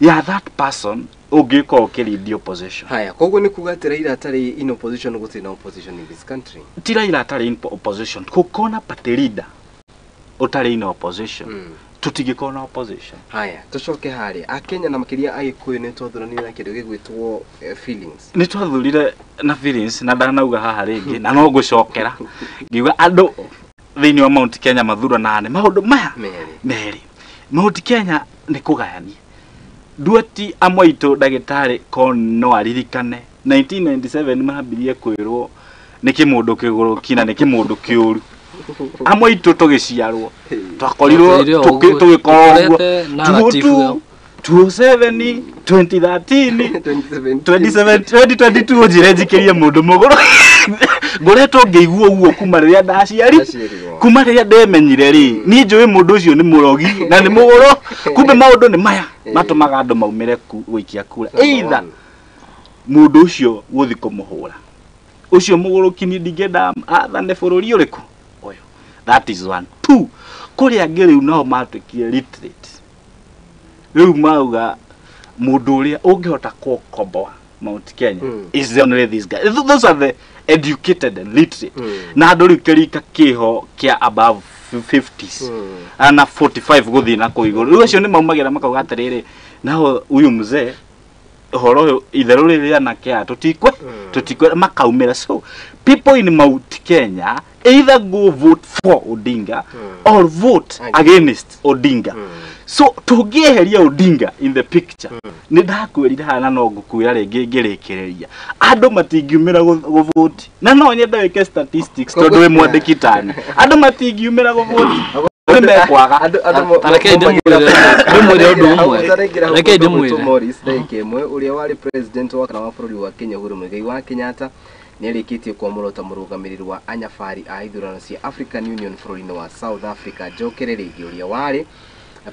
ya that person ũngĩkorwo ũkĩlead opposition. Haya, koguo nĩ kuga atĩ Raila atarĩ in opposition gũtirĩ na opposition in this country. Ti Raila atarĩ in opposition, gũkorwo party leader ũtarĩ in opposition, tũtingĩkorwo na opposition. Haya, tũcoke harĩa Akenya na makĩria Agĩkũyũ nĩ twathuranire na kĩndũ gĩgwĩtwo feelings. Nĩ twathurire na feelings, na ndanauga haha rĩngĩ na no ngũcokera ngiuga andũ thĩinĩ wa Mount Kenya mathuranaga nĩ maũndũ maya merĩ. Merĩ. Mount Kenya nĩ kũgayania nduati amwe aitũ. Ndagĩtarĩ ko no aririkane 1997 mambirie kwĩrwo nĩ kĩmũndũ kĩgũrũki na nĩ kĩmũndũ kĩũru. Amwe aitũ tũgĩciarwo twakorirwo Twakorirwo ũguo, tũgĩkorwo ũguo. tũkorete narrative ĩyo. 2007, 2013, 2017. 27, 2022, njĩre njikĩrie mũndũ mũgũrũ ngoretwo ngĩigua ũguo kuma rĩrĩa ndaciari Ndaciarirwo. Kuma rĩrĩa ndemenyire rĩ, niĩ njũĩ mũndũ ũcio nĩ mũrogi na nĩ mũgũrũ. Kumbe maũndũ nĩ maya matũmaga andũ maumĩre gũikia kura. Number Either one. mũndũ ũcio gũthi kũmũhũra ũcio mũgũrũki, niĩ ndingĩenda athane bũrũri ũrĩkũ ũyũ. That is one. Two, kũrĩ angĩ rĩu nao matuĩkire literate, rĩu mauga mũndũ ũrĩa ũngĩhota kũkomboa Mount Kenya is only this guy. Those are the educated and literate. Na andũ rĩu kĩrika kĩho kĩa above 50s ana 45 gũthiĩ na kũu igũrũ, rĩu acio nĩ maumagĩra makauga atĩrĩrĩ, nao huyu mzee ũhoro ũyũ itherũ rĩrĩa anake aya tũtikwe tũtikwe makaumĩra. So people in Mount Kenya either go vote for Odinga or vote against Odinga. So tũngĩeheria Odinga in the picture, nĩ ndakwĩrire haha na no ngũkwĩra rĩngĩ ngĩrĩkĩrĩria, andũ matingiumĩra gũvoti, na no nyende wĩke statistics tondũ wĩ mwandĩki tani, andũ matingiumĩra gũvoti nĩ mekwaga. Andũ Ta reke ndĩmwĩre ũndũ ũmwe. Reke ndĩmwĩre. Morris ndagĩka ĩmwe, ũrĩa warĩ president wa kana wa bũrũri wa Kenya Uhuru Muigai wa Kenyatta nĩ arĩkĩtie kwamũrwo ta mũrũgamĩrĩri wa anyabari a ithurano cia African Union bũrũri-inĩ wa South Africa. Njokere rĩngĩ, ũrĩa warĩ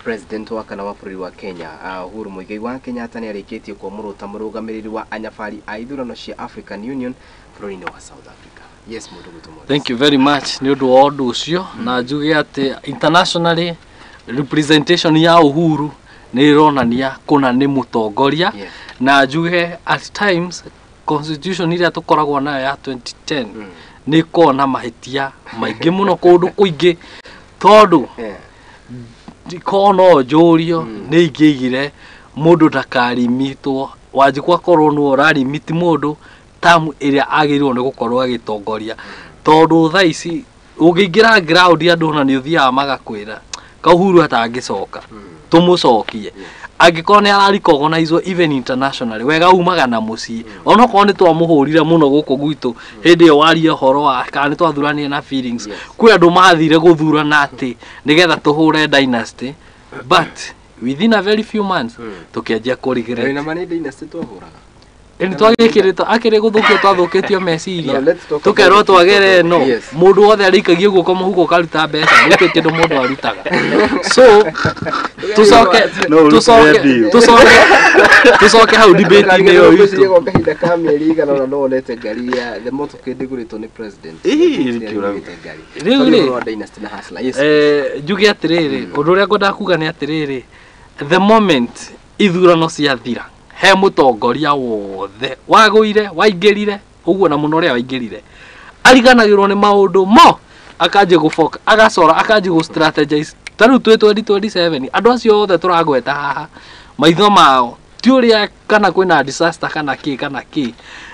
president wa kana wa bũrũri wa Kenya Uhuru Muigai wa Kenyatta nĩ arĩkĩtie kwamũrwo ta mũrũgamĩrĩri wa anyabari a ithurano cia African Union bũrũri-inĩ wa South Africa. Yes, mũndũ gwĩtwo Morris. Thank you very much nĩ ũndũ wa ũndũ ũcio, na njuge atĩ internationally representation ya Uhuru Nĩ ĩronania kũna nĩ mũtongoria. Yes. Na njuge at times constitution ĩrĩa tũkoragwo nayo ya 2010 nĩ ĩkoragwo na mahĩtia maingĩ mũno kũndũ kũingĩ, tondũ korwo no njũrio nĩ ingĩigire mũndũ ndakarimitwo. Wanjikũ akorwo nĩwe ũrarimiti mũndũ tamu ĩrĩa agĩrĩirwo nĩ gũkorwo agĩtongoria, tondũ thaa ici ũngĩingĩra ground andũ ona nĩ ũthiaga magakwĩra Kauhuru atangĩcoka tũmũcokie angĩkorwo nĩ ararecognizwo even internationally. Wega umaga na mũciĩ, onokorwo nĩ twamũhũrire mũno gũkũ gwitũ hĩndĩ ĩyo waria ũhoro wa kana nĩ twathuranire na feelings. Kwĩ andũ mathire gũthurana atĩ nĩgetha tũhũre dynasty, but within a very few months tũkĩanjia kũregret. Wĩna ma nĩ dynasty twahũraga? Ĩni twagĩkĩrĩtwo akĩrĩ gũthũkio, twathũkĩtio meciria. No, let's talk Tũkerwo about it. twagere no mũndũ wothe arĩikagie guoko mũhuko ũkaruta mbeca, gũtirĩ kĩndũ mũndũ arutaga. So tũcoke No ũrutire tũcoke bill. Tũcoke hau debate-inĩ ĩyo itũ. Gwa kahinda ka mĩeri igana ũna no wonete ngari ya the motorcade ĩgũrĩtwo nĩ president. Ĩĩ, nĩkĩo ũrauga. Ngari. Rĩu Twaria rĩ, ũhoro wa dynasty na hustler. Yes. Njuge atĩrĩrĩ, ũndũ ũrĩa ngwendaga kuga nĩ atĩrĩrĩ, the moment ithurano ciathira, he mũtongoria wothe wagũire waingĩrire ũguo na mũno ũrĩa waingĩrire ariganagĩrwo nĩ maũndũ mo, akanjia gũboka, agacora, akanjia gũ strategize. Ta rĩu twĩ 2027, andũ acio othe tũragweta haha maitho mao ti ũrĩa kana kwĩna disaster kana kĩ kana kĩ,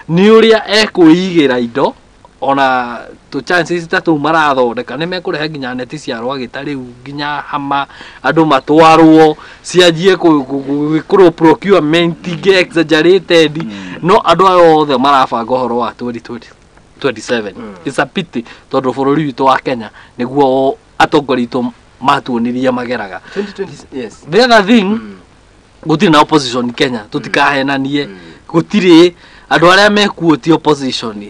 nĩ ũrĩa ekwĩigĩra indo ona tũ chances ta tũu marathondeka nĩ mekũrehe nginya neti cia rwagĩ ta rĩu nginya hama andũ matwarwo cianjie gwĩkĩrwo procurement ingĩ exaggerated. No andũ aya othe marabanga ũhoro wa 2027. It's a pity, tondũ bũrũri witũ wa Kenya nĩguo atongoria aitũ matuonirie mageraga. 2020, yes. The other thing, gũtirĩ na opposition Kenya, tũtikahenanie, gũtirĩ. Andũ arĩa mekuo ti opposition,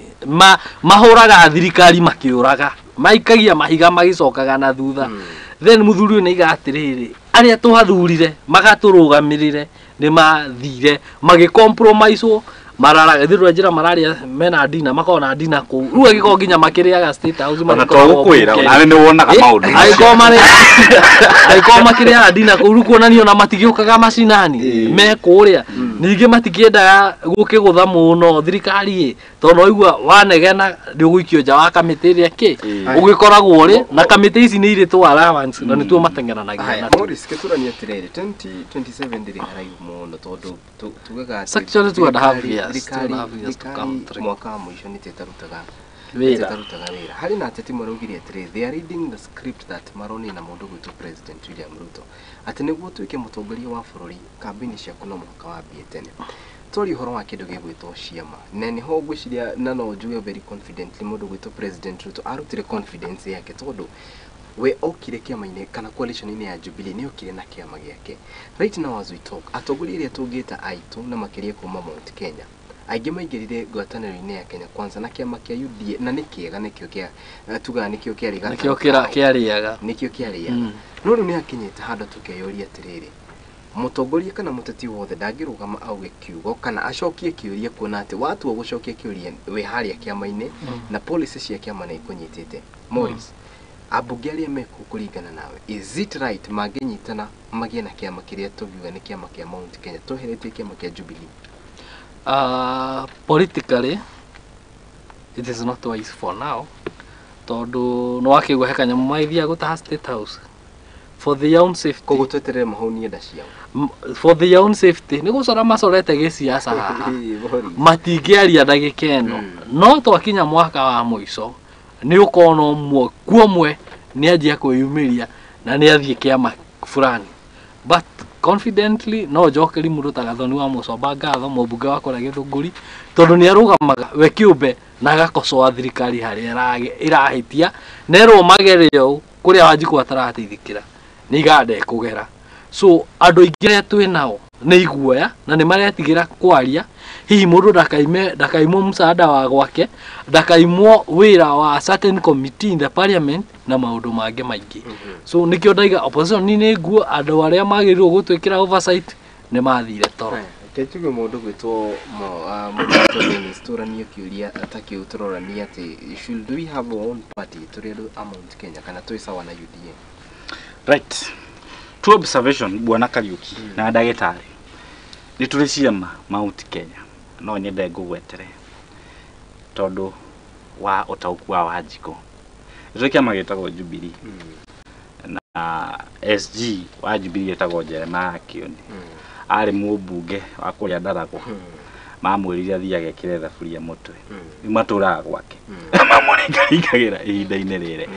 mahũraga thirikari makĩũraga, maikagia mahiga magĩcokaga na thutha. Then mũthuri ũyũ nĩaiga atĩrĩrĩ, arĩa twathurire magatũrũgamĩrĩre nĩ mathire magĩcompromisewo, mararaga thĩ njĩra mararĩa mena dina, makoragwo na dina kũu rĩu, angĩkorwo nginya makĩrĩaga State House Ona magĩkoragwo to gũkwĩra mbunge. Onawe nĩ wonaga maũndũ macio. Angĩkorwo makĩrĩaga dina kũu, rĩu kuonania ona matigĩũkaga macinani me kũrĩa, ningĩ matikĩendaga gũkĩgũtha mũno thirikari ĩ, tondũ waigua wanegena nĩ ũgũikio nja wa kamĩtĩ ĩrĩa kĩ ũgĩkoragwo rĩ na kamĩtĩ ici nĩ irĩ tũ allowance na nĩtuo mateng'eranagia Haya, natuo. Morris, kĩtũranie atĩrĩrĩ, 2027 ndĩrĩ haraihu mũno, tondũ tugaga atĩ Actually, 2.5 years, thirikari 2.5 years to come, thirikari three. mwaka wa mũico nĩ ĩtarutaga Wĩra. ĩtarutaga wĩra. Harĩ na ateti maraugire atĩrĩ, they are reading the script that maronire na mũndũ gwĩtwo President William Ruto, atĩ nĩguo ũtuĩke mũtongoria wa bũrũri, kambĩini ciaku no mũhaka wambie tene. Twaria ũhoro wa kĩndũ gĩgwĩtwo ciama, na nĩho ngwĩciria na no njuge very confidently mũndũ gwĩtwo President Ruto arutire confidence yake, tondũ we okire kĩama-inĩ kana coalition-inĩ ya Jubilee nĩ okire na kĩama gĩake. Right now as we talk, atongoria arĩa tũngĩta aitũ na makĩria kuma Mount Kenya, aingĩ maingĩrire ngwatanĩro-inĩ ya Kenya Kwanza na kĩama kĩa UDA, na nĩ kĩega, nĩkĩo kĩa tugaga nĩkĩo kĩarĩ Nĩkĩo gatarũ kĩra kao. kĩarĩaga. Nĩkĩo kĩarĩaga. No rĩu nĩ akinyĩte handũ tũkeyũria atĩrĩrĩ, mũtongoria kana mũteti wothe ndangĩrũgama auge kiugo kana acokie kĩũria, kuona atĩ watua gũcokia kĩũria wĩ harĩa kĩama-inĩ na policy cia kĩama nĩ ikũnyitĩte. Morris, ambunge arĩa mekuo, kũringana nawe, is it right mangĩnyitana magĩe na kĩama kĩrĩa tũngiuga nĩ kĩama kĩa Mount Kenya tweheretie kĩama kĩa Jubilee? Politically it is not wise for now, tondũ nĩ wakĩigua he kanyamũ magĩthiaga gũtaha State House for their own safety. Koguo tweterere mahaunie nda ciao. For their own safety, nĩ gũcora macorete gĩciaca haha. Ĩĩ, Morris. Matingĩaria ndagĩka ĩno, no twakinya mwaka wa mũico nĩ ũkona ũmwe kuomwe nĩ anjia kwĩyumĩria na nĩ athiĩ kĩama fulani. But confidently no njokeri mũndũ ta Gathoni wa Mũcomba ngatho, mũmbunge wa kũrĩa Gĩthũngũri, tondũ nĩ arũgamaga we kĩũmbe na agakocoa thirikari harĩa ĩrahĩtia, nerwo magere ũũ kũrĩa Wanjikũ atarateithĩkĩra nĩ iganda ekũgera. So andũ aingĩ arĩa twĩ nao nĩ iguoya na nĩ maretigĩra kwaria, hihi mũndũ ndakaime, ndakaimwo msaada wa gwake, ndakaimwo wĩra wa certain committee in the parliament na maũndũ mangĩ maingĩ. So nĩkĩo ndaiga opposition nĩ nguo, andũ arĩa magĩrĩirwo gũtwĩkĩra oversight nĩ mathire toro. Reke njuge mũndũ gwĩtwo mũndũ gwĩtwo Dennis, tũranie kĩũria ta kĩu, tũroranie atĩ should we have our own party tũrĩ andũ a Mount Kenya kana twĩ sawa na UDA? Right, Two observation, Bwana Kariuki na ndagĩtarĩ. Nĩ tũrĩ ciama Mount Kenya, no nyende ngũgwetere tondũ wa ũtaũku wa Wanjikũ. Nĩ tũrĩ kĩama gĩtagwo Jubilee na SG wa Jubilee etagwo Jeremiah Kioni, arĩ mũmbunge wa kũrĩa Ndaragwa. Mamwĩrire athiage ekĩre thaburia mũtwe, rĩu matũraga gwake mamũringaringagĩra ihinda-inĩ rĩrĩ.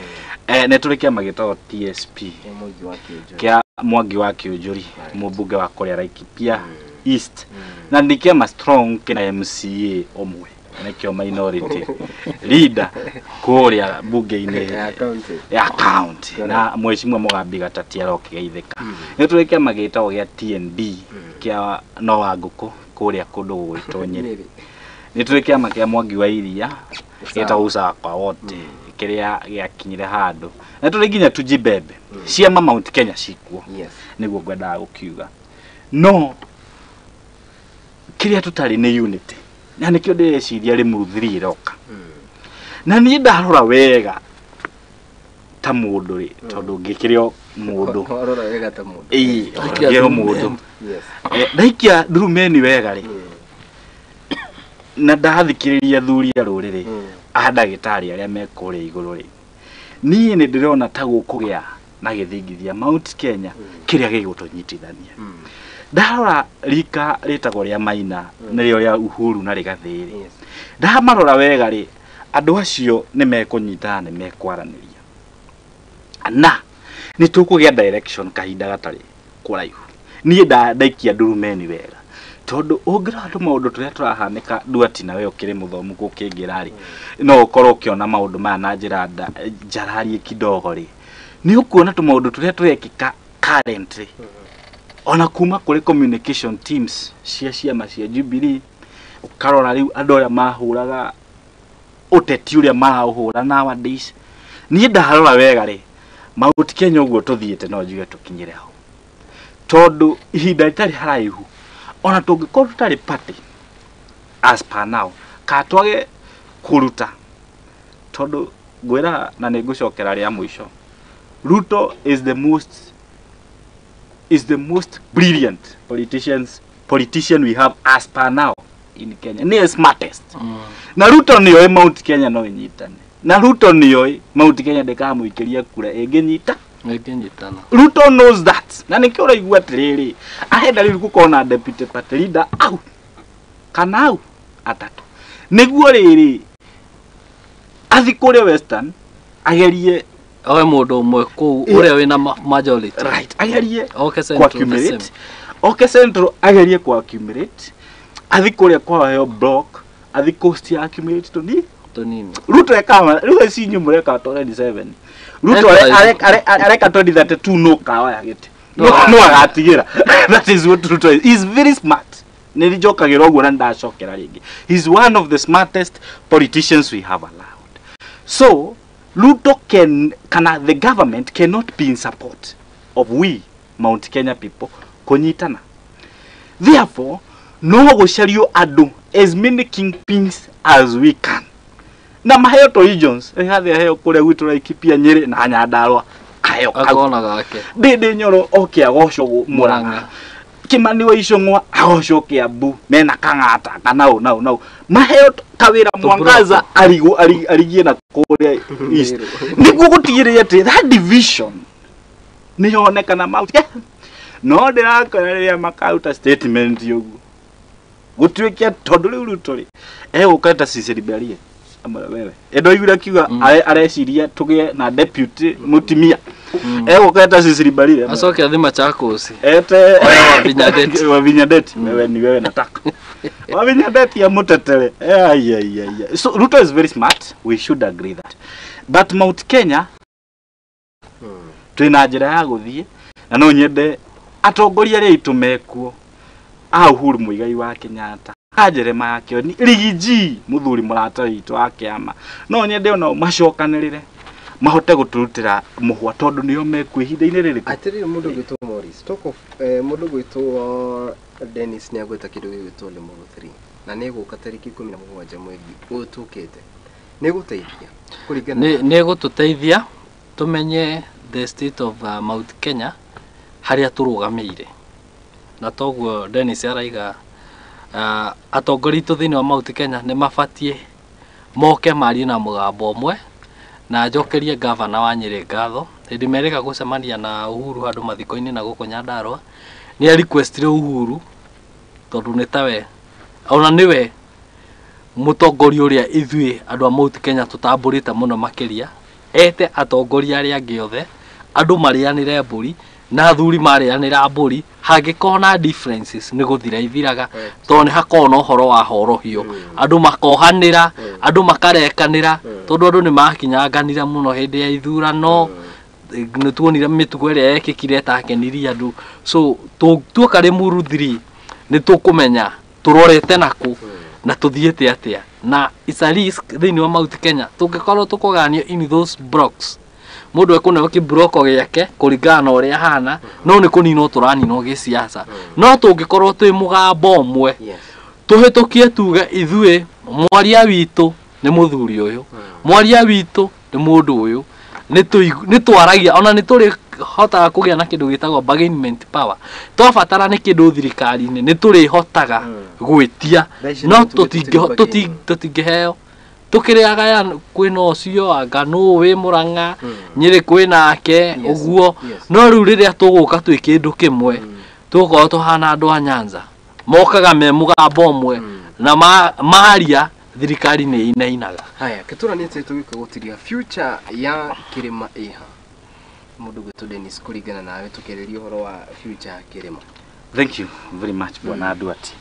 Nĩ tũrĩ kĩama gĩtagwo TSP Mwangi wa Kĩũnjũri. Kĩa Mwangi wa Kĩũnjũri, mũmbunge wa kũrĩa Laikipia East, na nĩ kĩama strong kĩna MCA ũmwe, nĩkĩo minority leader kũrĩa bunge-inĩ Ya county. Ya county, na mheshimiwa Mugambi Gatati arokĩgeithĩka. Nĩ tũrĩ kĩama gĩtagwo gĩa TNB kĩa no wa ngũkũ kũrĩa kũndũ gũgwĩtwo Nyĩrĩ. Nyĩrĩ. Nĩ tũrĩ kĩama kĩa Mwangi wa Iria Usawa. gĩtagwo Usawa kwa Wote kĩrĩa gĩakinyire handũ, na tũrĩ nginya Tujibembe. Ciama Mount Kenya cikuo. Nĩguo ngwendaga gũkiuga, no kĩrĩa tũtarĩ nĩ unity, na nĩkĩo ndĩreciria Limuru 3 ĩroka. Na niĩ ndarora wega ta mũndũ rĩ, tondũ ngĩkĩrĩ o mũndũ. Warora wega ta mũndũ. Ĩĩ, Ndaikia ngĩrĩ o ndurumeni. mũndũ. Ndaikia ndurumeni wega rĩ, na ndathikĩrĩria athuri a rũrĩrĩ, a ndagĩtarĩ arĩa me kũrĩa igũrũ rĩ, niĩ nĩ ndĩrona ta gũkũgĩa na gĩthingithia Mount Kenya kĩrĩa gĩgũtũnyitithania. Ndarora rika rĩtagwo rĩa Maina, nĩrĩo rĩa Uhuru na Rigathĩ rĩ, ndamarora wega rĩ, andũ acio nĩ mekũnyitana, nĩ mekwaranĩria na nĩ tũkũgĩa direction kahinda gatarĩ kũraihu. Niĩ ndaikia ndurumeni wega, tondũ ũngĩrora tũmaũndũ tũrĩa tũrahanĩka nduati, na we ũkĩrĩ mũthomu gũkĩngĩra rĩ, no ũkorwo ũkĩona maũndũ maya na njĩra njararie kidogo rĩ, nĩ ũkuona tũmaũndũ tũrĩa tũrekĩka currently, ona kuma kũrĩ communication teams cia ciama cia Jubilee. Ũkarora rĩu andũ arĩa mahũraga ũteti ũrĩa maraũhũra nowadays. Niĩ ndarora wega rĩ, Mount Kenya ũguo tũthiĩte, no njuge tũkinyĩre hau, tondũ ihinda rĩtarĩ haraihu, ona tũngĩkorwo tũtarĩ party as per now, kana twage kũruta, tondũ ngwĩra na nĩ ngũcokera rĩa mũico, Ruto is the most brilliant politician we have as per now in Kenya. Nĩ smartest. Na Ruto nĩoĩ Mount Kenya no ĩnyitane, na Ruto nĩoĩ Mount Kenya ndĩkamũikĩria kura ĩngĩnyita. Ĩngĩnyitana. Ruto knows that, na nĩkĩo ũraigua atĩrĩrĩ, arenda rĩu gũkorwo na deputy party leader au kana au atatũ, nĩguo rĩrĩ athi kũrĩa Western agerie Oe mũndũ ũmwe kũu ũrĩa wĩna majority. Right, agerie Oke Central the ku-accumulate. same. Oke Central agerie ku accumulate, athi kũrĩa kwaheo block, athi Coast ya accumulate tũni Tũnini. Ruto ekaga rĩu ici inyuĩ mũreka 27, Ruto Eka areka 2032, no kaoya gĩtĩ, no No. no agatigĩra. That is what Ruto is. He's very smart. Nĩ njokagĩra ũguo na ndacokera rĩngĩ, he's one of the smartest politicians we have allowed. So Ruto can kana the government cannot be in support of we Mount Kenya people kũnyitana. Therefore no gũcario andũ as many kingpins as we can na maheo to regions. Rigathi aheo kũrĩa gwitũ Laikipia, Nyĩrĩ na Nyandarua, aheo kau. Akona gake. Ndĩndĩ Nyoro oke agocwo Murang'a, Kimani wa Icũng'wa agocwo Kiambu mena Kang'ata kana ũ nau nau maheo kawĩra. Mwangaza arigwo arigie na kũrĩa East, nĩguo gũtigĩrĩra atĩ that division nĩ yonekana Mount. No ndĩrakora rĩrĩa makaruta statement ũguo gũtuĩke, tondũ rĩu Ruto rĩ egũka ta Cecily Mbaria amwe wewe ĩndoiguire akiuga areciria tũgĩe na deputy mũtimia, egũka ta Cecily Mbaria. Acoke athi Machakos. Ete Oya Wavinya Ndeti. Wavinya Ndeti, wewe ni wewe nataka Wavinya Ndeti amutetere. Ai ai ai. So Ruto is very smart, we should agree that, but Mount Kenya twina njĩra ya gũthiĩ, na no nyende atongoria arĩa aitũ mekuo, a Uhuru Muigai wa Kenyatta, a Jeremiah Kioni, Rigiji mũthuri mũrata witũ wa kĩama, no nyende onao macokanĩrĩre mahote gũtũrutĩra mũhwa, tondũ nĩo mekuo ihinda-inĩ rĩrĩ. Atĩrĩrĩ, mũndũ gwĩtwo Morris, talk of mũndũ gwĩtwo Dennis nĩ agweta kĩndũ gĩgwĩtwo Limuru 3 na nĩ ĩgũka tarĩki 17 mweri ũyũ tũkĩte. Nĩ ĩgũteithia kũringana Nĩ ĩgũtũteithia tũmenye the state of Mount Kenya. harĩa tũrũgamĩire. Na toguo Dennis araiga atongoria aitũ thĩinĩ wa Mount Kenya nĩ mabatiĩ moke marie na mũgambo ũmwe, na njokerie gavana wa Nyĩrĩ ngatho hĩndĩ merĩga gũcemania na Uhuru handũ mathiko-inĩ na gũkũ Nyandarua, nĩ a requestire Uhuru tondũ nĩ tawe ona nĩwe mũtongoria ũrĩa ithuĩ andũ a Mount Kenya tũtambũrĩte mũno makĩria, ete atongoria arĩa angĩ othe andũ marĩanĩre mbũri na athuri marĩanĩra mbũri, hangĩkorwo na differences nĩ gũthira ithiraga, tondũ nĩ hakoragwo na ũhoro wa horohio, andũ makohanĩra, andũ makarekanĩra, tondũ andũ nĩ makinyanganire mũno hĩndĩ ya ithurano, nĩ tuonire mĩtugo ĩrĩa yekĩkire ĩtakenirie andũ. So tuoka Limuru 3 nĩ tũkũmenya tũrorete nakũ na tũthiĩte atĩa, na it's a risk thĩinĩ wa Mount Kenya tũngĩkorwo tũkũganio in those blocks, mũndũ ekũneo kĩmburoko gĩake kũringana na ũrĩa ahana, no nĩ kũninwo tũraninwo gĩsiasa. No tũngĩkorwo twĩ mũgambo ũmwe, tũhĩtũkie tuge ithuĩ mwaria witũ nĩ mũthuri ũyũ, mwaria witũ nĩ mũndũ ũyũ, nĩ twaragia ona nĩ tũrĩhotaga kũgĩa na kĩndũ gĩtagwo bargaining power. Twabatara nĩ kĩndũ thirikari-inĩ nĩ tũrĩhotaga gwĩtia, no tũtingĩheo. Tũkĩrĩaga ya kwĩna ũcio anga nũ wĩ Mũrang'a, Nyĩrĩ kwĩnake ũguo. No rĩu rĩrĩa tũgũka twĩ kĩndũ kĩmwe, tũgũkorwo tũhana andũ a Nyanza mokaga me mũgambo ũmwe na maria thirikari nĩ inainaga. Haya, kĩtũra nĩ atĩ tũgĩũka gũtiria future ya kĩrĩma ĩha. Mũndũ gwĩtwo Dennis, kũringana nawe tũkĩarĩria ũhoro wa future ya kĩrĩma. Thank you very much bwana Duarte.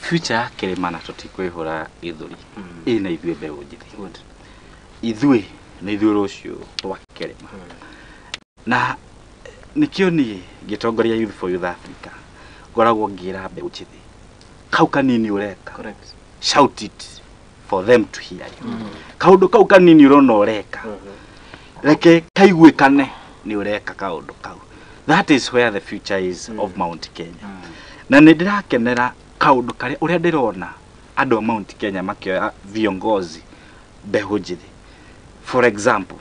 Future ya kĩrĩma na tũtikwĩhũra gĩthũri ĩna ithuĩ mbeũ njĩthĩ. Ithuĩ nĩ ithuĩ rũciũ rwa kĩrĩma. Na nĩkĩo niĩ ngĩtongoria Youth for Youth Africa ngoragwo ngĩra mbeũ njĩthĩ kau kanini ũreka, shout it for them to hear you. Kaũndũ kau kanini ũrona ũreka, reke kaiguĩkane nĩ ũreka kaũndũ kau. That is where the future is of Mount Kenya. Na nĩ ndĩrakenera kaũndũ karĩa ũrĩa ndĩrona andũ a Mount Kenya makĩoya viongozi mbeũ njĩthĩ. For example,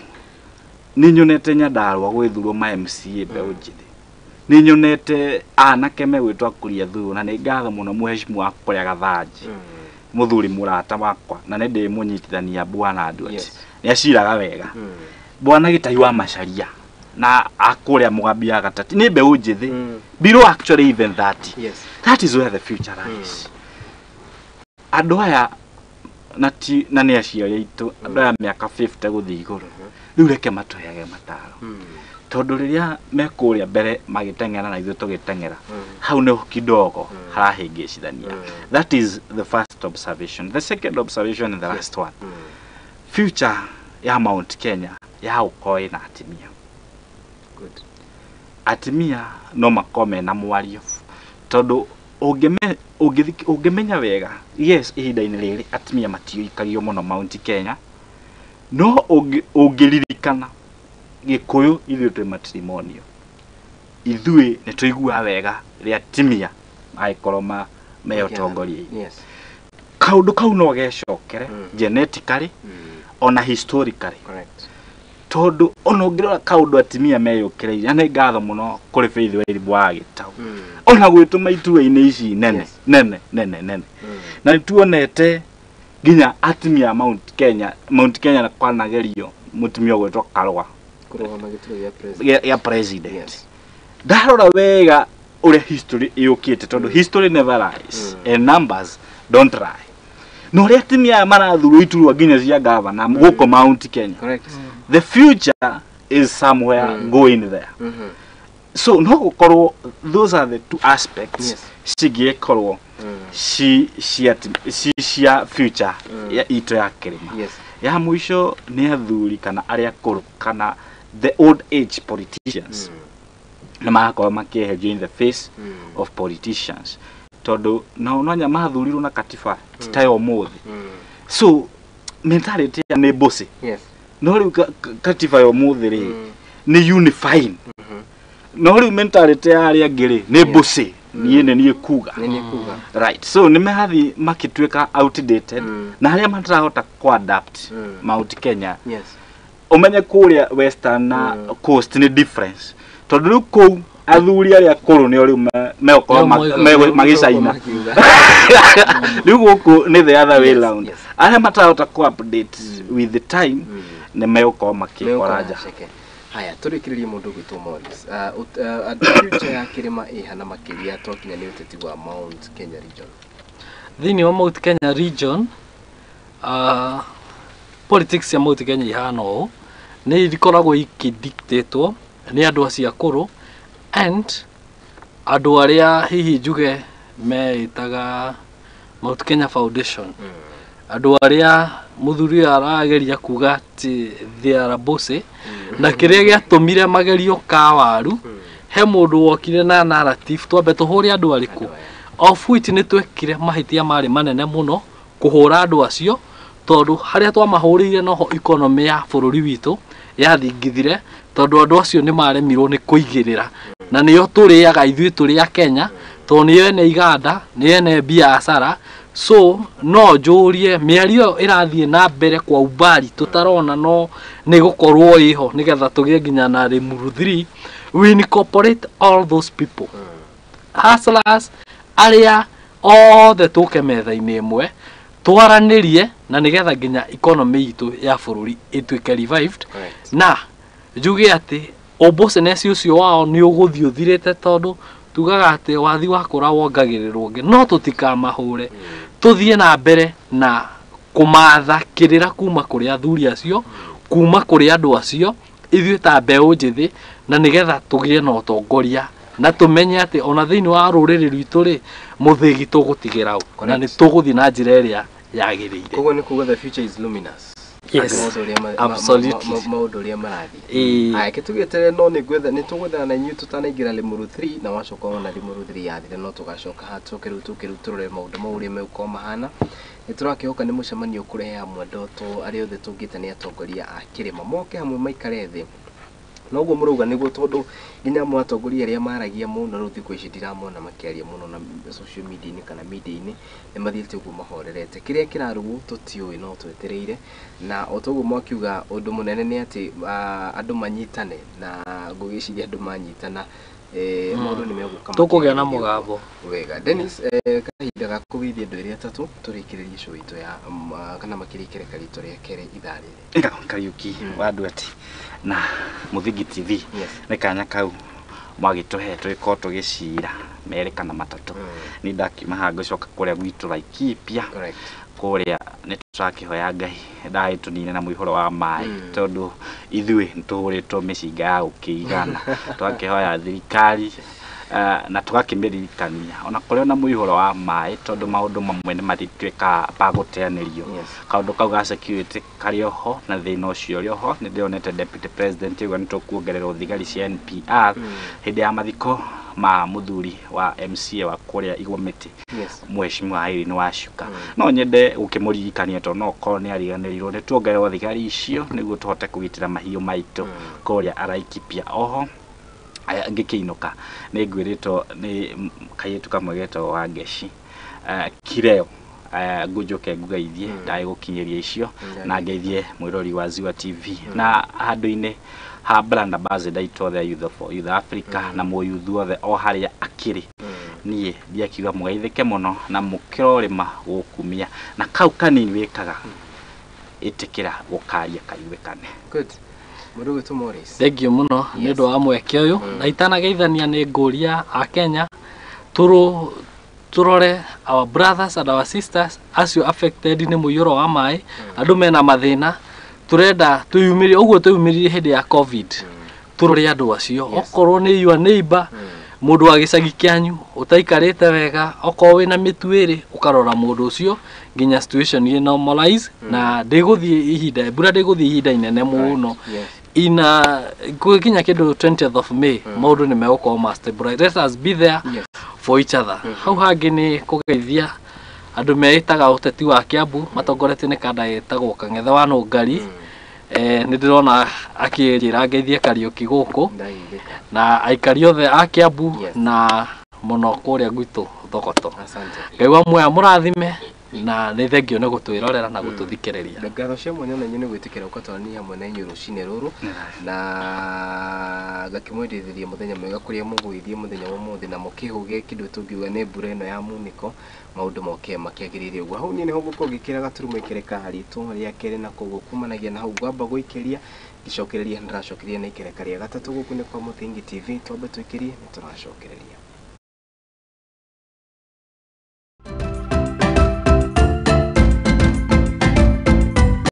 nĩ nyonete Nyandarua gwĩthurwo ma MCA mbeũ njĩthĩ, nĩ nyonete anake megwĩtwo Kuria Thuru, na nĩ ngatho mũno mũheshimu wa kũrĩa Gathanji, mũthuri mũrata wakwa, na nĩ ndĩmũnyitithania bwana Duarte, nĩ aciraga wega. Bwana Gĩtai wa Macharia na akũrĩa Mũgambi ya Gatati nĩ mbeũ njĩthĩ, below actually even 30. That is where the future lies. Andũ aya na nĩ aciari aitũ, andũ aya mĩaka 50 gũthiĩ igũrũ, rĩu reke matũheage mataro, tondũ rĩrĩa mekũrĩa mbere magĩteng'era na ithuĩ tũgĩteng'era, hau nĩho kidogo harahĩngĩcithania. That is the first observation. The second observation and the last one, future ya Mount Kenya ya gũkorwo ĩna atimia. Atimia no makorwo mena mwario, tondũ ũngĩmenya wega, yes, ihinda-inĩ rĩrĩ atimia matiũikagio mũno Mount Kenya, no ũngĩririkana Gĩkũyũ ithuĩ twĩ matrimonial, ithuĩ nĩ tũiguaga wega rĩrĩa atimia mangĩkorwo me ũtongoria-inĩ. Kaũndũ kau no gecokere genetically ona historically, tondũ ona ũngĩrora kaũndũ atimia meyũkĩrĩire, na nĩ ngatho mũno kũrĩ Faith Wairimu wa Gĩtau, ona gwĩtũma iturwa-inĩ ici nene nene nene nene, na nĩ tuonete nginya atimia Mount Kenya, Mount Kenya na kwanagerio mũtumia ũgwĩtwo Karũa kũrũgama gĩturwa gĩa president. Ndarora wega ũrĩa history ĩũkĩte, tondũ history never lies and numbers don't lie. No ũrĩa atimia aya marathurwo iturwa nginya cia gavana gũkũ Mount Kenya, the future is somewhere going there. So no gũkorwo those are the two aspects cingĩkorwo cia future ya itũ ya kĩrĩma. Ya mũico nĩ athuri kana arĩa akũrũ kana the old age politicians nĩ magakorwo makĩeherio in the face of politicians, tondũ nao no nya mathurirwo na katiba ti ta ya ũmũthĩ. So mentality nĩ mbũcĩ. No rĩu katiba ya ũmũthĩ rĩ nĩ unifying, no rĩu mentality ya arĩa angĩ rĩ nĩ mbũcĩ, niĩ nĩ niĩ kuga. Right, so nĩ merathiĩ makĩtuĩka outdated, na arĩa matarahota kũ-adapt Mount Kenya. Ũmenye kũrĩa western na coast nĩ difference, tondũ rĩu kũu Athuri arĩa akũrũ nĩo rĩu megũkorwo magĩcaina. Rĩu gũkũ nĩ the other way round. Arĩa matarahota kũ update with the time nĩ megũkorwo makĩkora nja. Haya, tũrĩkĩrĩrie mũndũ gwĩtwo Morris. Future ya kĩrĩma ĩhana makĩria twakinya nĩ ũteti wa Mount Kenya region. Thĩinĩ wa Mount Kenya region, politics ya Mount Kenya ihana ũũ, nĩ ikoragwo ikĩdictatwo nĩ andũ acio akũrũ and andũ arĩa hihi njuge meĩtaga Mount Kenya Foundation. Andũ arĩa mũthuri ũyũ arageria kuga atĩ they are bossy, na kĩrĩa gĩatũmire magerio kawaru, he mũndũ wokire na narrative twambe tũhũre andũ arĩkũ, of which nĩ twekire mahĩtia marĩ manene mũno kũhũra andũ acio, tondũ harĩa twamahũrĩire noho economy ya bũrũri witũ yathingithire, tondũ andũ acio nĩ maremirwo nĩ kũigĩrĩra, na nĩo tũrĩaga ithuĩ tũrĩ a Kenya, tondũ nĩo ene iganda, nĩo ene biacara. So no njũrie mĩario ĩyo ĩrathiĩ na mbere kwa umbali tũtarona no nĩ gũkorwo ĩho nĩgetha tũgĩe nginya na Limuru 3. We incorporate all those people, hustlers arĩa othe tũke metha-inĩ ĩmwe twaranĩrie, na nĩgetha nginya economy itũ ya bũrũri ĩtuĩke revived. Na njuge atĩ ũmbũcenesi ũcio wao nĩ ũgũthiĩ ũthirĩte, tondũ tugaga atĩ wathi wakũra wongagĩrĩrwo ũngĩ, no tũtikamahũre, tũthiĩ na mbere na kũmatha kĩrĩra kuma kũrĩ athuri acio, kuma kũrĩ andũ acio, ithuĩ ta mbeũ njĩthĩ, na nĩgetha tũgĩe na ũtongoria na tũmenye atĩ ona thĩinĩ wa rũrĩrĩ rwitũ rĩ, mũthĩgi tũgũtigĩra ũ, na nĩ tũgũthiĩ na njĩra ĩrĩa yagĩrĩire. Koguo nĩ kuga the future is luminous. Yes, absolutely. Maũndũ ũrĩa marathiĩ. Aya, tũgĩeterere, no nĩ ngwetha nĩ tũgwethana na inyuĩ tũtanaingĩra Limuru 3, na wacoka wona Limuru 3 yathire no tũgacoka haha tũke rĩu tũke rĩu tũrore maũndũ mau ũrĩa megũkorwo mahana. Nĩ tũrakĩhoka nĩ mũcemanio ũkũrehe hamwe ndoto arĩa othe tũngĩta nĩ atongoria a kĩrĩma moke hamwe maikare thĩ. Noguo mũrauga nĩguo, tondũ nginya amwe atongoria arĩa maragia mũno rĩu thikũ ici ndiramona makĩaria mũno na social media-inĩ kana media-inĩ, nĩ mathiĩte ũguo mahorerete. Kĩrĩa kĩrarugwo tũtiũĩ, no twetereire. Na o toguo mwakiuga, ũndũ mũnene nĩ atĩ andũ manyitane, na ngũgĩciria andũ manyitana maũndũ nĩ megũka tũkũgĩa na mũgambo wega. Dennis, kahinda ga kũgeithia andũ erĩ atatũ tũrĩkĩrĩrie show itũ ya kana makĩria ikereka ritũ rĩa kerĩ ithaa rĩrĩ. Kariũki wa Nduati na Mũthingi TV, nĩ kanya kau mwagĩtũhe tũgĩkorwo tũgĩcira merĩ kana matatũ. Nĩ ndakiuma haha ngĩcoka kũrĩa gwitũ Laikipia, kũrĩa nĩ tũrakĩhoya Ngai ndagagĩtũnine na mũihũro wa maĩ, tondũ ithuĩ nĩ tũhũrĩtwo mĩcinga ya gũkĩigana. Tũgakĩhoya thirikari na tũgakĩmĩririkania ona kũrĩ ona mũihũro wa maĩ, tondũ maũndũ mamwe nĩ marĩtuĩkaga ma gũteanĩrio. Kaũndũ kau ga security karĩ oho na thĩna ũcio ũrĩ oho. Nĩ ndĩronete Deputy President auga nĩ tũkuongererwo thigari cia NPR hĩndĩ ya mathiko ma mũthuri wa MCA wa kũrĩa Igomĩtĩ, Mheshimiwa Irene Wacuka. No nyende gũkĩmũririkania, tondũ no okorwo nĩ ariganĩrirwo, nĩ tuongererwo thigari icio nĩguo tũhote kũgitĩra mahiũ maitũ kũrĩa Laikipia. Oho ngĩkĩinũka nĩ ngwĩrĩtwo nĩ kairĩtu kamwe getagwo Wangeci Kireo, ngũnjũke ngugeithie ndagĩgũkinyĩria icio, na ngeithie mwĩrori wa Ziwa TV na handũ-inĩ ha brand ambassador itũ othe a Youth for Youth Africa na mũyuthu othe o harĩa akĩrĩ. Niĩ ndiakiuga mũgeithĩke mũno na mũkĩrorĩma gũkumia, na kau kanini wĩkaga ĩtĩkĩra gũkaria kaiguĩkane. Good. Mũndũ gwĩtwo Morris. Thank you mũno nĩ ũndũ wa mweke ũyũ, na itanageithania nĩ ngũria a Kenya tũrore our brothers and our sisters acio affected nĩ mũiyũro wa maĩ. Andũ mena mathĩna, tũrenda twĩyumĩrie ũguo twĩyumĩririe hĩndĩ ya COVID, tũrore andũ acio. Okorwo nĩ your neighbor, mũndũ wa gĩcagi kĩanyu ũtaikarĩte wega, okorwo wĩna mĩtu ĩrĩ, ũkarora mũndũ ũcio nginya situation ĩ normalize, na ndĩgũthiĩ ihinda mbura ndĩgũthiĩ ihinda inene mũno, ina gũgĩkinya kĩndũ 20th of May maũndũ nĩ megũkorwo ma stabilize. Let us be there for each other. Hau hangĩ nĩ kũgeithia andũ meĩtaga ũteti wa Kiambu matongoretio nĩ kanda ĩtagwo Kang'ethe wa Nũngari. Nĩ ndĩrona akĩnjĩra ngeithie Kariũki gũkũ Ndageithĩka. na aikari othe a Kiambu, Yes. na mũno kũrĩa gwitũ Thogoto. Asante. Ngai wa muoya mũrathime. Na nĩ thengio nĩ gũtwĩrorera na gũtũthikĩrĩria. Ngatho cia mwanya na inyuĩ nĩ gwĩtĩkĩra gũka twaranĩria hamwe na inyuĩ rũcinĩ rũrũ, na ngakĩmwendithĩria mũthenya mwega kũrĩa mũgũgĩthiĩ mũthenya wa ũmũthĩ, na mũkĩhũge kĩndũ tũngiuga nĩ mbura ĩno ya munĩko, maũndũ moke makĩagĩrĩire ũguo. Hau niĩ nĩho ngũkorwo ngĩkĩra gaturumo ikereka ritũ rĩa kerĩ, na koguo kumanagia na hau ngwamba gũikĩria ngĩcokereria, ndĩracokereria na ikereka rĩa gatatũ. Gũkũ nĩ kwa Mũthingi TV, twambe tũikĩrie nĩ tũracokereria.